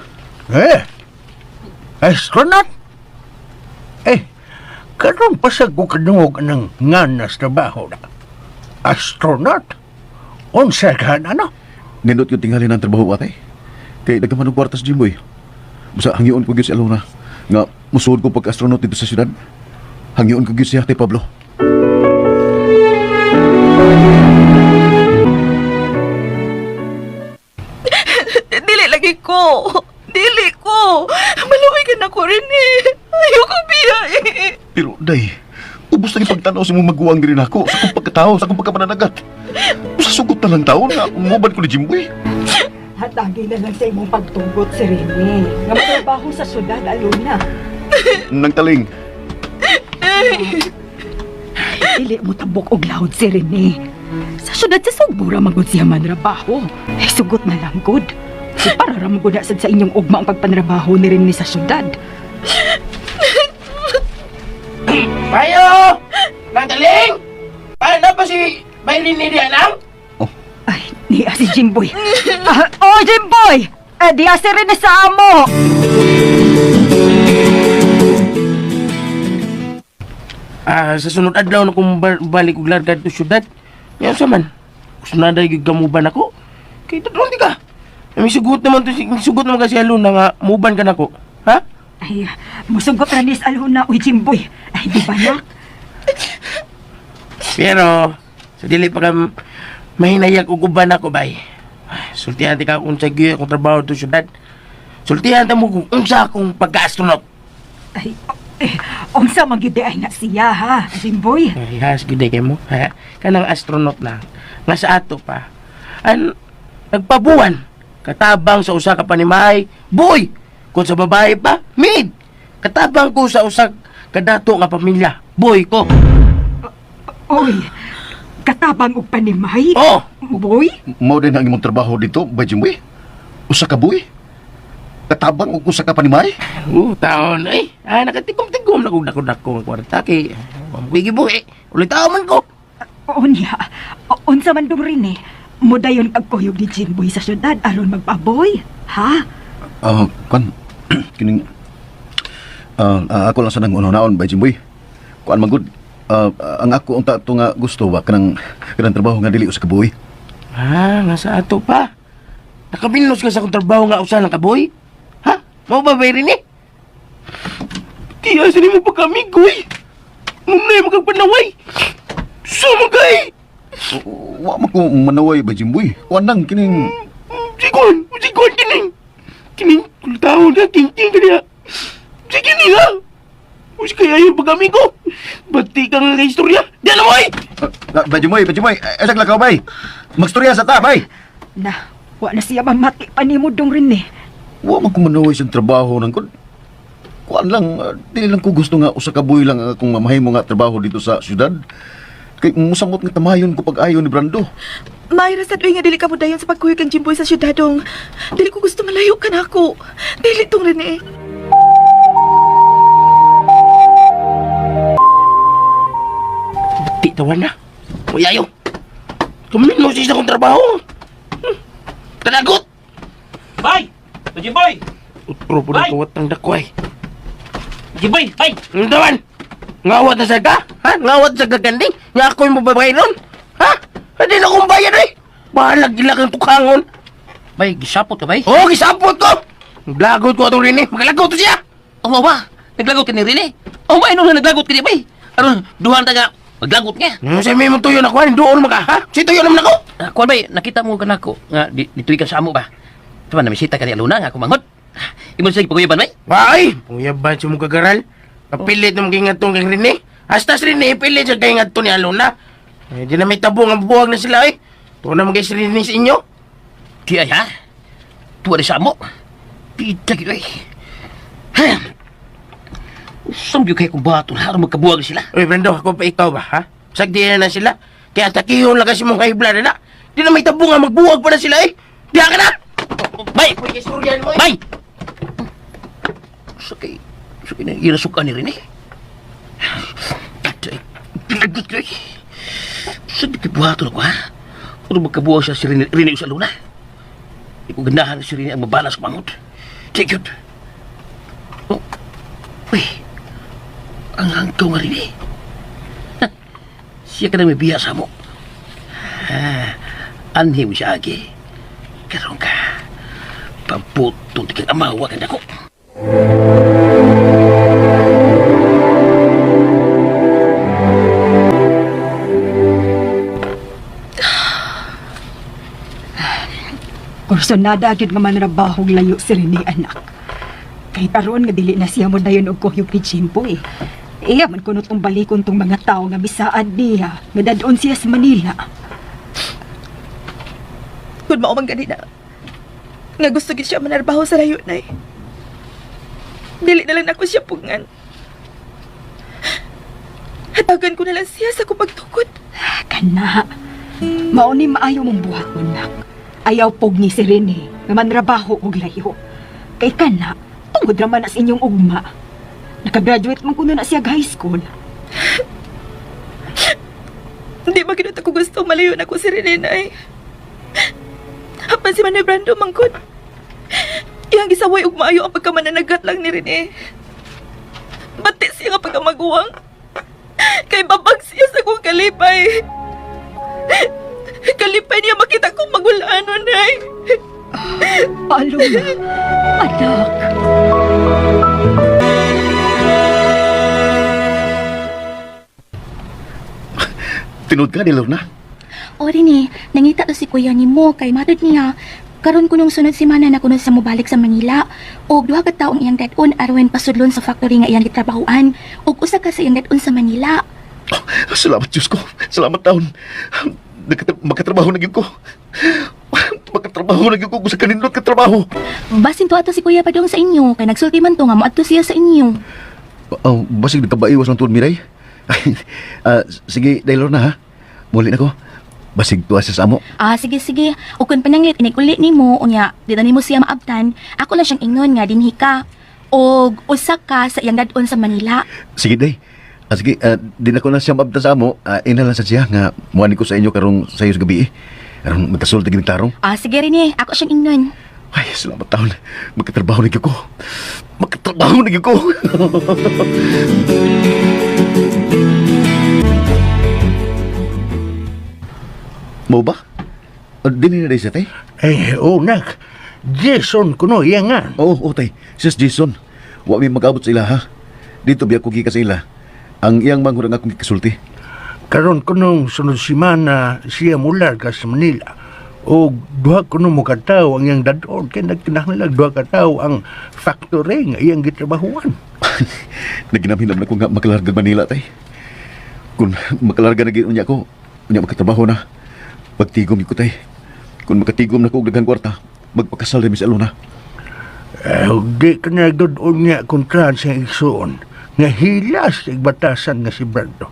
Eh, astronaut? Eh, karon pasag ko kadungog ng nganas trabaho na. Astronaut? Unsa ka ano? Nindot yung tingali ng trabaho atay. Kay nagkaman og kwarta sa Jimboy. Basta hangyoon ko gyud si Alona nga musuod ko pag astronaut dito sa syudad. Hangyoon ko gyud siya tay Pablo. Dili lagi ko. Dili ko. Maluoy ka na ko rin eh. Ayoko biya eh. Pero day, ubos na ipagtanaw sa mong maguwang diri nako sa akong pagkatao, sa akong pagkapananagat. Sa sugot na lang taon nga muban ko ni Jimboy. Hatagi na lang sa imong pagtugot si Rene. Nga matrabaho sa syudad, Alona. Nang taling. Dili mo tabok og loud si Rene. Sa syudad sa Sugbo ra magud siya manrabaho. Ay, sugot na lang gud. Para ra magud na sad sa inyong ugma ang pagpanrabaho ni Rene sa syudad. Payo! Nanggaling! Paano pa si Bailin ni Dianang? Ay, niya si Jimboy. Ah, oh, Jimboy! Eh, diya si Rene sa amo! Ah, sa sunod adlaw na kung balik og larga dito syudad. Ngayon sa man. Gusto na dahil gamuban ako. Kay tadron di ka. May sugot naman to, may sugot naman kasi Alona nga muban ka nako. Ha? Ay, musugot ra ni sa Alona, uy, Jimboy. Ay, di ba nak? Pero sa dili pa ka mahinayag og uban ako bay. Ay, sultihan ti ka kung sa gyud akong trabaho dito syudad. Sultihan ta mo kung unsa akong pagka-astronaut. Ay, Eh, unsa man gyud ay na siya ha, Jimboy? Ay, has gyud kay mo. Ha? Kanang astronaut na nga sa ato pa. An nagpabuwan katabang sa usa ka panimahay, boy. Kung sa babae pa, maid. Katabang ko sa usa kadato nga pamilya, boy ko. Oy, katabang og panimay? Oh, Boy? Mao din ang imong trabaho dito, Bay Jimboy. Usa ka buhi. Katabang og usa ka panimay. Taon ay. Ah, nakatikom-tikom na kog dako-dako ang kwarta kay wa mo ko'y gibuhi. Ulit tao man ko. Unya, unsa man dong rin eh. Mudayon kag kuyog ni Jimboy sa syudad aron magpaboy. Ha? Ah, kan kining ako lang sa nang unaon Bay Jimboy. Kuan man gud. Ang ako unta to nga gusto ba kanang kanang trabaho nga dili usa ka buhi. Ah, nga sa ato pa. Nakabinos ka sa akong trabaho nga usa lang ka boy. Ha? Mao ba bay rin eh? Tiya sa nimo pa kami, goy. Mumnay magkapanaway. Sumagay. Wa man ko manaway Bay Jimboy. Kuan lang kining Sigon, sigon kining. Kining kultaon na king-king kaniya. Sige nila. Us kaya yung pag-amigo. Bati ka nga kay istorya. Di alam mo ay! Bay Jimboy, Bay Jimboy, ay lakaw bay. Magstorya sa ta bay. Na, wa na siya mamati pa nimo dong rin eh. Wa man ko manaway sa trabaho nang kun. Kuan lang, dili lang ko gusto nga usa ka buhi lang ang akong mamahimo nga trabaho dito sa syudad. Kay musamot nga tamayon ko pag-ayo ni Brando. Mayra sa tuwing nga dili ka mo dayon sa pagkuyog kang Jimboy sa syudadong. Dili ko gusto malayo ka na ako. Dili tong Rene. Bati tawan na. Uy, ayo. Kuminos sa akong trabaho. Kanagot! Bay! Jimboy! Utro po ng Bay! kawat ng dakway. Jimboy, bay! Ano tawan? Ngawat na sa ka? Ha? Ngawat sa gaganding? Nga ako'y mababay ron? Ha? Hindi na akong bayad eh! Bahalag gila kang tukangon. Bay, gisapot ka bay? Oo, gisapot ko! Blagot ko atong rin eh. Magalagot to siya! Oh, ba? Naglagot ka ni Rene? Oh, ba? Ano na naglagot ka ni bay? Aron, duhan ta nga. Maglagot nga. Ano sa may mong tuyo na kuhan? Doon maka, ha? Si tuyo naman ako! Ah, kuwan bay, nakita mo ka nako nga dito'y ka sa amo ba? Tama, namisita ka ni Aluna nga kumanghod. Imo siya gipaguyaban bay? Ay! Puyaban siya mong kagaral. Kapilit na maging atong kang Rene. Hasta si Rene, pilit siya kay ngadto ni Alona. Eh, di na may tabo nga buwag na sila eh. Tuwa na magay si Rene sa inyo. Di ay ha? Tuwa rin sa amo. Pita gid ay. Ha? Usam gyud kay kung bato na aron magkabuwag sila. Uy, Brando, ako pa ikaw ba, ha? Sagdi na na sila. Kaya takihon lang kasi mong high blood na. Di na may tabo nga magbuwag pa na sila eh. Di ka na! Bay! Uy, istoryan mo eh. Bay! Sakay, sakay na irasukan ni Rene. Ay, pinagot ko eh. Saan di kibuhaton ako ha? Ano magkabuwag siya si Rene, Rene sa luna? Di ko ganahan si Rene ang mabalas kumangot. Take it. Oh. Uy, ang hangkaw nga Rene. Ha, siya ka na may biya sa mo. Ah, anhim siya agi. Karoon ka. Pabutong di kang amawa kang dako. Kursonada gyud nga manrabahog layo si Rene anak. Kay karon nga dili na siya mo dayon og kuyog ni Jimboy. Iya man kuno tong balikon tong mga tawo nga bisaad niya nga dadon siya sa Manila. Kung mao man ganina. Nga gusto gid siya manarbaho sa layo nay. Dili na lang nako siya pugngan. Hatagan ko na lang siya sa akong pagtukod. Kana. Mao ni maayo mong buhat mo nak. Ayaw pog ni si Rene nga manrabaho og layo. Kay kana, tungod ra man na sa inyong ugma. Nakagraduate man kuno na siya og high school. Hindi ba ginot ako gusto malayo na ko si Rene nay. Hapan si Manoy Brando mangkod. Iyang gisaway og maayo ang pagkamananagat lang ni Rene. Bati siya nga pagkamaguwang. Kay babag siya sa kong kalipay. Kalipay niya makita kong magulano, nay. Alona, anak. Tinud ka ni Lorna. O rin eh, nangita to si kuya ni mo kay matod niya. Karon kunong sunod semana na kuno sa mobalik sa Manila og duha ka tawo ang iyang dad-on aron pasudlon sa factory nga iyang gitrabahoan ug usa ka sa iyang dad-on sa Manila. Salamat, Diyos ko. Salamat, taon. Makatrabaho na gyud ko. Makatrabaho na gyud ko. Kung sa kanindot ka trabaho. Basin to ato si Kuya Padong sa inyo kay nagsulti man to nga moadto siya sa inyo. Oh, basig nagkabaiwas lang tuod, Miray. Sige, Daylor na ha. Muli na ko. Basig tuwa siya sa amo. Ah, sige sige. Ug kun pananglit inig uli nimo unya di na nimo siya maabtan, ako lang siyang ingnon nga dinhi ka og usa ka sa iyang dad-on sa Manila. Sige, Day. Sige, di na ko na siya maabtan sa amo. Ina lang sa siya nga muani ko sa inyo karong sayo sa gabi eh. Aron magkasulti gid tarong. Ah, sige Rene, ako siyang ingnon. Ay, salamat taon. Magkatrabaho na gyud ko. Magkatrabaho na gyud ko. Mo ba? Dili na day siya, tay? Eh, oh, nak. Jason kuno iya nga. Oo, oo, tay. Sis Jason, wa mi mag-abot sa ila, ha? Dito biya ko gikan sa ila. Ang iyang manghurang akong gikasulti. Karon kunong sunod semana siya mularga sa Manila. O duha kuno mo katawo ang iyang dadon kay nagkinahanglan duha ka tawo ang factory nga iyang gitrabahuan. Naginamhinam na ko nga makalarga Manila, tay. Kung makalarga na gid unya ko, unya makatrabaho na. Pagtigom ko, tay. Kung makatigom na ko og daghang kwarta, magpakasal na mi sa Alona. Eh, di ka na gud unya kontra sa igsuon nga hilas sa batasan nga si Brando.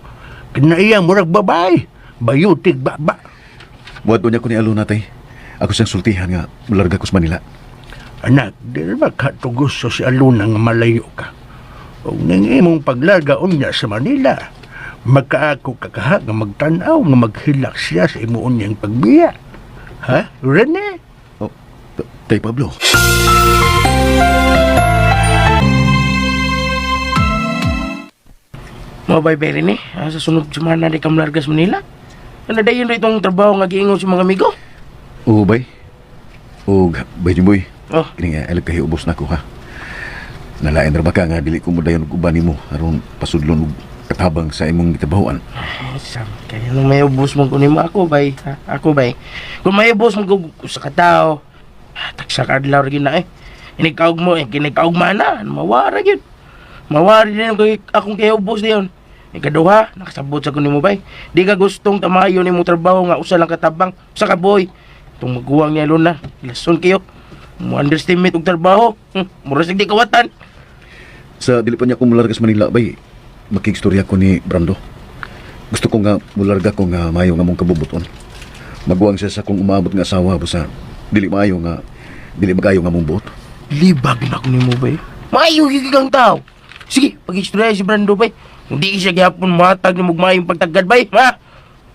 Kinaiya murag babae, bayutig baba. Muadto niya ko ni Alona, tay. Ako siyang sultihan nga mularga ko sa Manila. Anak, di ba katugusto si Aluna nga malayo ka? Ug ning imong paglarga unya sa Manila, magkaako ka kaha nga magtan-aw nga maghilak siya sa imo unyang pagbiya. Ha? Rene? Oh, Tay Pablo. Mo bay bay rin eh. Sa sunod semana di ka malarga sa Manila. Ano dayon ra itong trabaho nga giingon sa mga amigo? Oo, bay. Og, bay Jimboy. Oh. Kini nga, alag kayo ubos na ko, ha? Nalain ra ba ka nga dili ko mo dayon og uban nimo aron pasudlon og katabang sa imong gitabahoan. Ay, sam, kaya nung may ubos mo kunin mo ako bay. Ha? Ako bay. Kung may ubos mo kung sa katao, taksa ka adlaw ra gyud na eh. Inigkaog mo eh, kinigkaog man na, mawara gyud. Mawara din ang akong kay ubos diyon. Ikaduha, nakasabot sa kunin mo bay. Di ka gustong tamayo nimo trabaho nga usa lang katabang, usa ka boy. Itong maguwang niya Luna, lason kayo. Mo underestimate og trabaho. Mura sig di kawatan. Sa dili pa niya ko mularga sa Manila, bay, makigstorya ko ni Brando. Gusto ko nga mularga ko nga maayo nga mong kabubuton. Maguwang siya sa kung umaabot nga asawa busa dili maayo nga dili magayo nga mong buot. Libag na ko nimo bay. Maayo gyud kang tao. Sige, pag-istorya si Brando bay. Hindi siya gihapon matag ni maayong pagtagad bay. Ha?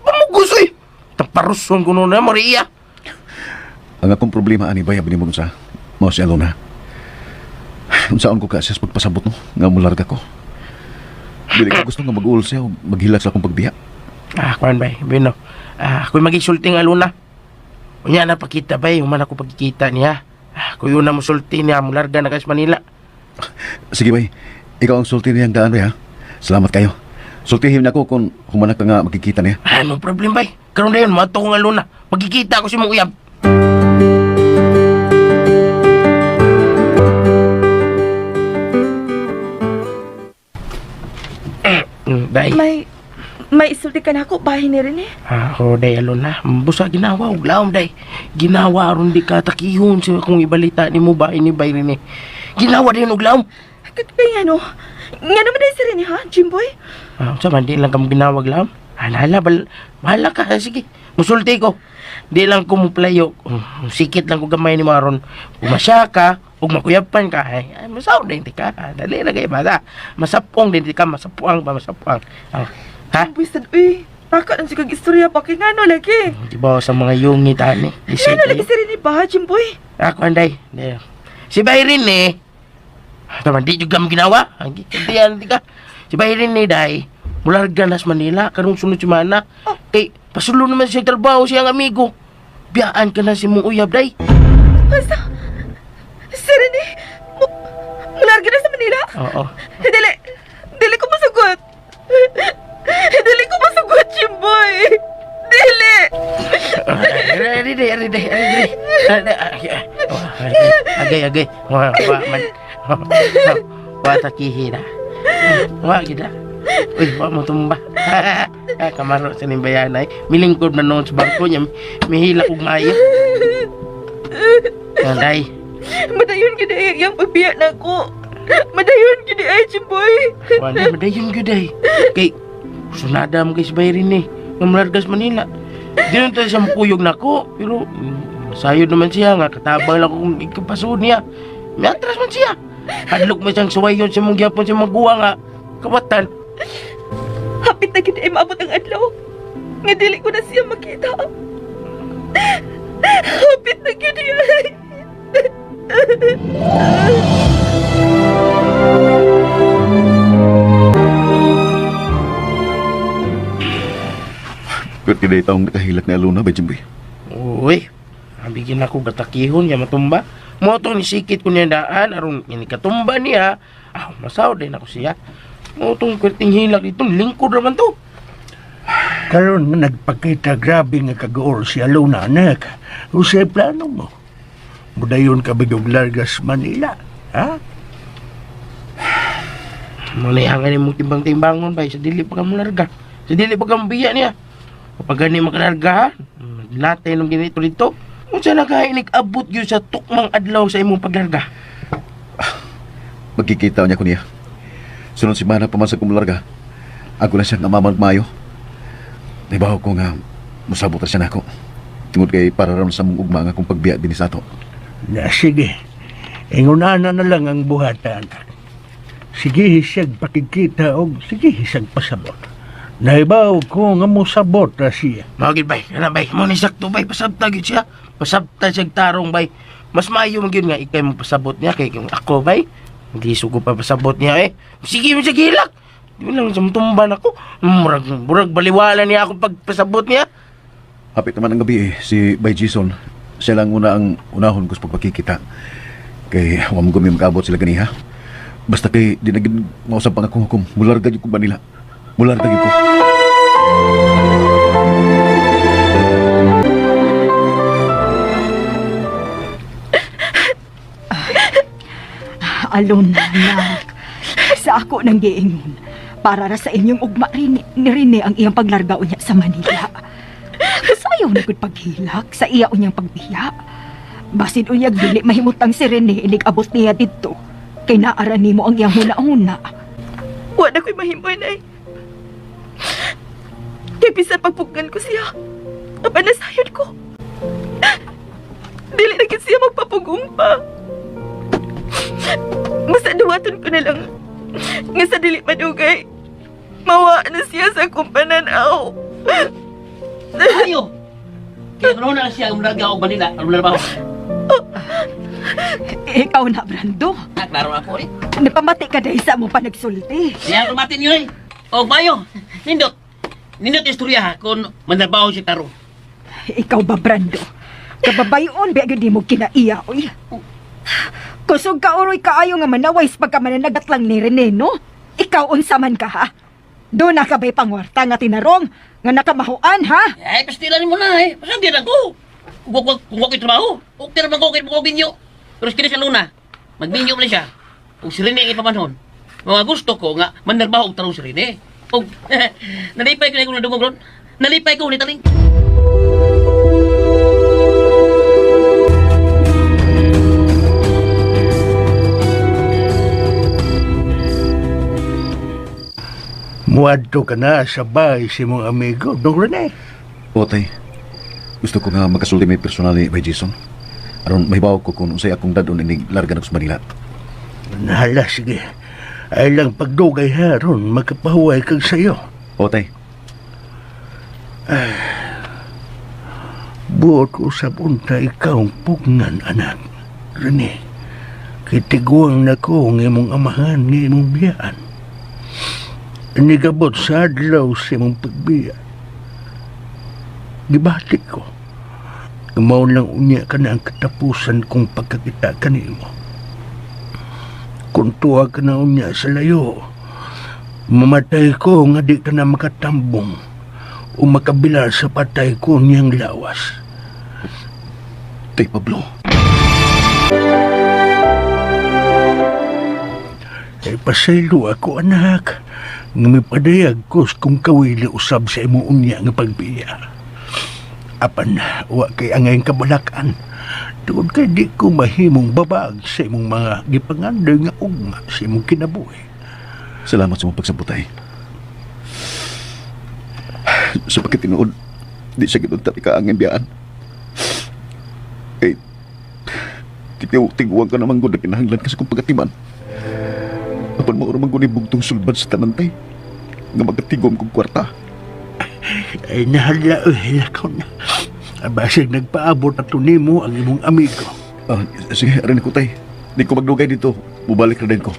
Pamugusoy. Taparuson ko na Maria. Ang akong problema ani bay abi nimo unsa? Mao si Alona. Unsaon ko ka siya sa pagpasabot no nga mularga ko. Dili ko gusto nga mag-uol siya o maghilak sa akong pagbiya. Ah, kuan bay, bino. Ah, ako'y magisulti nga Alona. Unya na pakita bay, human ako pagkikita niya. Ah, kuyo na musulti niya, mularga na ka sa Manila. Sige bay, ikaw ang sulti niyang daan bay ha. Salamat kayo. Sultihin na ko kung humanak ka nga makikita niya. Ah, no problem bay. Karon na yun, mato ko nga Alona. Magkikita ako sa imong uyab. Day. May isulti ka na ako bahay ni Rene. Ah, oh, day Alona. Busa ginawa og laom day. Ginawa aron di ka takihon sa akong ibalita nimo ba ini bay rin eh. Ginawa din og laom. Kay ano? Nga naman dahil si Rene ha, Jimboy? Ah, unsa man di lang kamo ginawag laom. Hala, bal, bahala ka. Sige, musulti ko. Di lang ko muplayo. Sikit lang ko gamay ni Maron. Umasya ka, ug makuyapan ka. Ay, ay masaw din ti ka. Ah, dali na kay bata. Masapong din ti ka, masapuang ba, masapuang. Ah, ha? Jimboy sad uy. Baka ang sikag istorya pa kay ngano lagi. Di ba sa mga yungit ani? Ngano lagi si Rene ba, Jimboy? Ako anday. Di. Si Byron eh. Tama, di juga ginawa. Ang di ka. Si Byron eh, day. Mularga na sa Manila, karong sunod semana. Kay, pasulo naman siya trabaho siyang amigo. Biyaan ka na si mong uyab, day. Basta, si Rene, mularga na sa Manila? Oo. Dili, dili ko masugot. Dili ko masugot, Jimboy. Dili. Ari, ari, ari, ari, ari, ari. Agay. Wa, wa man. Wa ta kihira. Wa gid ah. Uy, wa mo tumba. Ah, Kamaro sa ning bayanay. Milingkod man noon sa bangko niya. Mihilak og maayo. Anday. Madayon gid ay ang iyang pagbiya nako. Madayon gid ay, Jimboy. Wala, madayon gyud ay. Kay sunada mo kay si Bayrin eh. Nga malargas Manila. Di nun tayo siya mukuyog nako, pero sayod naman siya nga katabang lang kung ikapaso niya. May atras man siya. Hadlok man siyang suwayon sa mong gyapon sa maguwa nga kawatan. Hapit na gid ay maabot ang adlaw. Nga dili ko na siya makita. Hapit na gid ay. Pero tinay taong nakahilak ni Alona ba, Jimboy? Uy, bigyan ako gatakihon niya matumba. Mo to ni sikit ko niya daan aron ini katumba niya. Ah, masaw din ako siya. Mo tong kwerting hilak dito, lingkod raman to. Karon nga nagpakita grabe nga kagoor si Alona anak. Usay plano mo. Mudayon ka bigog largas Manila. Ha? Malihangan ni mong timbang-timbangon bay sa dili pa ka malarga. Sa dili pa ka mabiya niya. Kapag gani makalarga ha, latay nung ganito dito. Unsa na ka inig-abot yun sa tukmang adlaw sa imong paglarga? Magkikita niya ko niya. Sunod semana pa man sa kumularga. Ako na siyang amaman mayo. Naibaw ko nga musabot ra siya nako. Tungod kay para ron sa mong ugma nga kung pagbiya din sa ato. Na sige. Ingunana na lang ang buhatan. Sige hisag pakikita og sige hisag pasabot. Naibaw ko nga mosabot ra siya. Mao gid bay, kana bay, mo ni sakto bay, pasabta gyud siya. Pasabta siya tarong bay. Mas maayo man gyud nga ikay mo pasabot niya kay kung ako bay. Hindi ko pa pasabot niya eh. Sige mo siya gilak. Di mo lang sa tumban ako. Murag, murag baliwala niya ako pagpasabot niya. Hapit naman ang gabi eh, si Bay Jason. Siya lang una ang unahon ko sa pagpakikita. Kay wa mo gumi makaabot sila ganiha. Basta kay di na gid mausab ang akong hukom. Mularga gyud ko Manila. Mularga gyud ko. Alon, anak. Sa ako nang giingon. Para ra sa inyong ugma rin, ni Rene ang iyang paglarga unya sa Manila. Sayaw na gud paghilak sa iya unyang pagbiya. Basin unyag dili mahimutang si Rene inig abot niya didto. Kay naara nimo ang iyang huna-huna. Wa na ko'y mahimo nay. Kay bisan pagpugan ko siya. Apan nasayod ko. Dili na gid siya magpapugong pa. Basta duwaton ko na lang nga sa dili madugay. Mawa na siya sa akong pananaw. Ayo! Kaya kung na siya ang larga og Manila, ang larbaho. Ikaw na, Brando. Ah, klaro ako eh. Napamati ka dahil sa mo pa nagsulti. Siya rumatin yun eh. Og mayo, nindot. Nindot istorya ha, kung manarbaho si Taro. Ikaw ba, Brando? Kababayon, ba gyud mo kinaiya, oy. Kusog ka oroy kaayo nga manaway sa pagkamananagat lang ni Rene, no? Ikaw unsa man ka, ha? Doon na ka ba'y pangwarta nga tinarong, nga nakamahuan, ha? Ay, pastilan mo na eh. Pasang di lang ko. Kung wag trabaho, okay naman ko kay mo binyo. Pero kini sa Luna, magbinyo man siya. Ug si Rene ang ipamanhon. Mga gusto ko nga manarbaho og tarong si Rene. Og nalipay ko na akong nadungog ron. Nalipay ko ni taling. Muadto ka na sa bahay si mong amigo, Dong Rene. O tay, gusto ko nga makasulti may personal ni Bay Jason. Aron mahibaw ko kung unsay akong dadon inig larga na ko sa Manila. Nahala, sige. Ay lang pagdugay haron, makapahuway kag sayo. O tay, Buot ko sa punta ikaw ang pugnan, anak. Rene, kitiguang na ko ang imong amahan nga imong biyaan. Nigabot sa adlaw sa imong pagbiya. Gibati ko. Mao lang unya ka na ang katapusan kong pagkakita kanimo. Kung tuwa ka na unya sa layo, mamatay ko nga di ka na makatambong o makabila sa patay ko niyang lawas. Tay Pablo. Ay pasaylo ako, anak. Nga mipadayag ko kung kawili usab sa imo unya nga pagbiya. Apan, wa kay angay kabalakan. Tungod kay di ko mahimong babag sa imong mga gipangandoy nga ugma sa imong kinabuhi. Salamat sa mong pagsabotay. Sa pagkatinuod, di siya ginunta ni kaangin biyaan. Kay, tiguan ka naman gud na kinahanglan ka sa kong pagkatiman. Apan mao ra man gud ni bugtong sulbad sa tanantay nga magatigom kong kwarta. Ay nahala, oy, lakaw na. Basig nagpaabot na to nimo ang imong amigo. Ah, sige, arin ko tay. Di ko magdugay dito. Mubalik na din ko.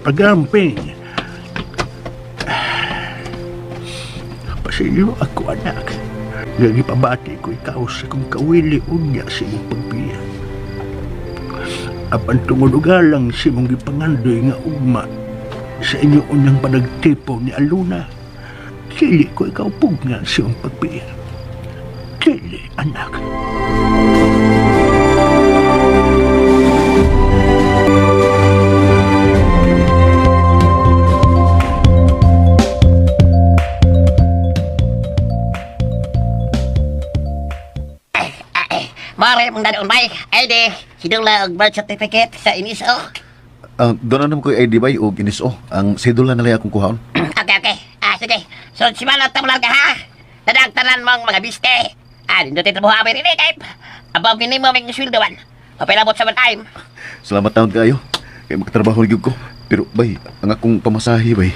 Pagamping. Pasilyo ako, anak. Nagipabati ko ikaw sa kong kawili unya sa imong pagbiya. Apan tungod og alang sa imong gipangandoy nga ugma sa inyo unyang panagtipo ni Aluna, dili ko ikaw pugnan sa imong pagbiya. Dili, anak. Mare mong dadon bay. Ay di, sidula og birth certificate sa iniso. Ah, doon na naman ko ID bay og iniso. Ang sedula na lang akong kuhaon. Okay, okay. Ah, sige. So, simala ta ka ha. Tadag tanan mong mga biste. Ah, nindot ito buha rin eh, kay. Above minimum ang sweldoan. Papilabot sa time. Salamat taon kayo. Kay makatrabaho na gyud ko. Pero bay, ang akong pamasahe bay.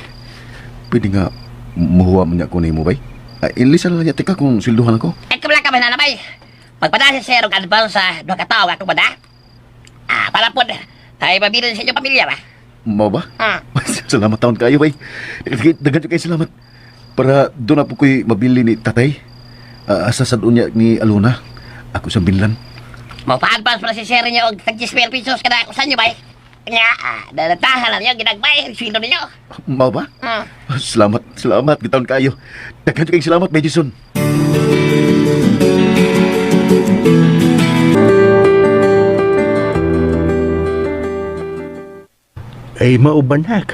Pwede nga muhuwa man niya ko nimo bay. Ah, ilisa na lang niya tika kung sweldohan ako. Ay, kamala ka ba na bay? Magpadala si sir og advance sa duha ka tawo ako ba da? Ah, para po tayo mabilin sa inyong pamilya ba? Mao ba? Ah. Salamat taon kayo bay. Daghan kayo salamat. Para doon na po ko'y mabili ni tatay. Ah, asa sa doon niya ni Aluna. Ako sa binlan. Mapa-advance para si sir niyo og tag 10,000 pesos kada ako sa inyo bay. Nya, ah, dadatahan lang niyo ginagbay sweldo ninyo. Mao ba? Hmm. Salamat, salamat gitaon kayo. Daghan kayo salamat, Bay Jason. Ay maubanak.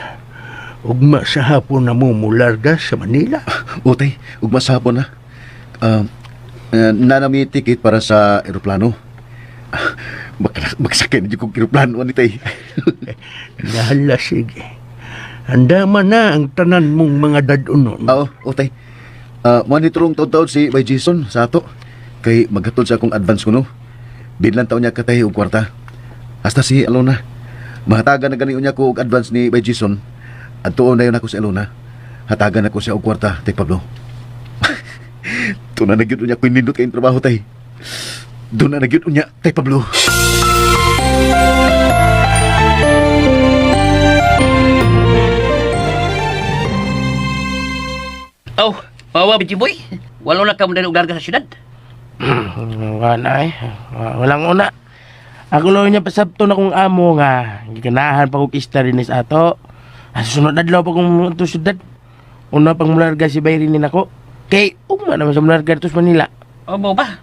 Ugma sa hapon na mo mularga sa Manila. Utay, ugma sa hapon na. Uh, nanami ticket para sa eroplano. Ah, Maksakay na dyan kong eroplano ani tay. Nahala, sige. Handa man na ang tanan mong mga dadunon. Oo, utay. Uh, mo taon-taon si Bay Jason sa ato. Kay maghatod sa akong advance kuno. Bidlan taon niya katay og kwarta. Hasta si Alona. Mahatagan na gani unya ko og advance ni Bay Jason. Adtuon na yun ako si Alona. Hatagan ako siya og kwarta, tay Pablo. Doon na nagyud unya ko nindot kayong trabaho tay. Doon na nagyud unya, tay Pablo. Oh, mawa Bitchy Boy. Walo na ka mo og larga sa syudad. Wala eh. Walang una. Ako lang niya pasabto na kong amo nga. Giganahan pa kong isda rin sa ato. Ah, susunod na adlaw pa kong ato syudad. Una pang mularga si Bayrin nako. Kay ugma naman sa mularga dito sa Manila. Oh, mo ba?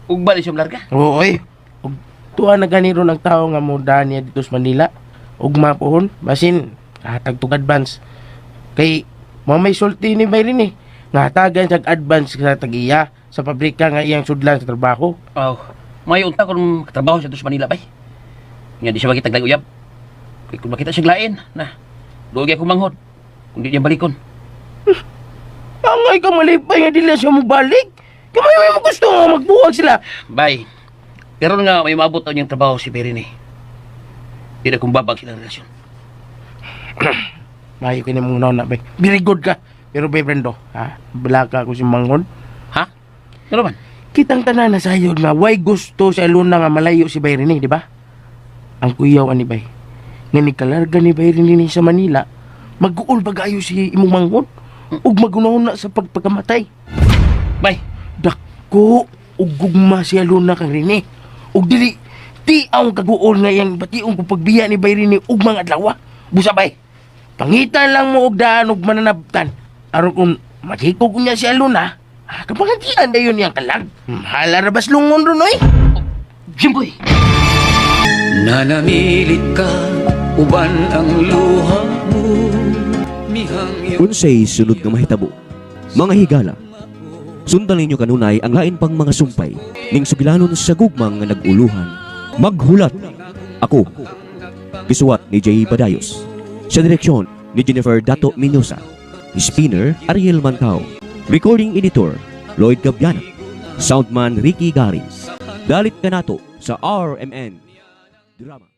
Ugba di siya larga. Oo, oy. Ug tuwa na gani ron ang tao nga mo niya dito sa Manila. Ugma pohon, basin hatag tug advance. Kay mo may sulti ni Bayrin eh. Nga hatagan sa advance sa tagiya sa pabrika nga iyang sudlan sa trabaho. Oh, may unta kung katrabaho siya sa Manila bay. Nga di siya makita og uyab. Kay kung makita siya lain, na dugi ako manghod. Kung di niya balikon. Angay ka malipay nga dili siya mobalik. Kamay may mo gusto nga magbuwag sila. Bay. Pero nga may maabot daw niyang trabaho si Berene. Di na kung babag silang relasyon. Mayo kini mong nauna bay. Very good ka. Pero bay Brendo, ha? Balaka ko si Manghon. Ha? Ano man? Kitang tanan na sayod nga way gusto sa Luna nga malayo si Bay Rene, di ba? Ang kuyaw ani bay. Nga nikalarga ni Bay Rene ni sa Manila, mag-uol ba kayo si imong manghon? Ug magunahon na sa pagpagkamatay. Bay, Dako ug gugma si Aluna kang Rene. Ug dili ti ang kaguol nga iyang bation kung pagbiya ni Bay Rene ug mga adlaw. Busa bay. Pangita lang mo og daan og mananabtan. Aron kung maghikog niya si Aluna, ah, kapangantian dayon niyang kalag. Hala ra bas lungon ron oy. Jimboy! Nanamilit ka Uban ang luha mo. Mihangyo. Unsay sunod nga mahitabo? Mga higala, sundan ninyo kanunay ang lain pang mga sumpay ning sugilanon sa gugmang nga nag-uluhan. Maghulat Ako. Gisuwat ni Jay Badayos. Sa direksyon ni Jennifer Dato Minosa. Spinner Ariel Mantao. Recording editor Lloyd Gabiana. Soundman Ricky Garin. Dalit kanato sa RMN Drama.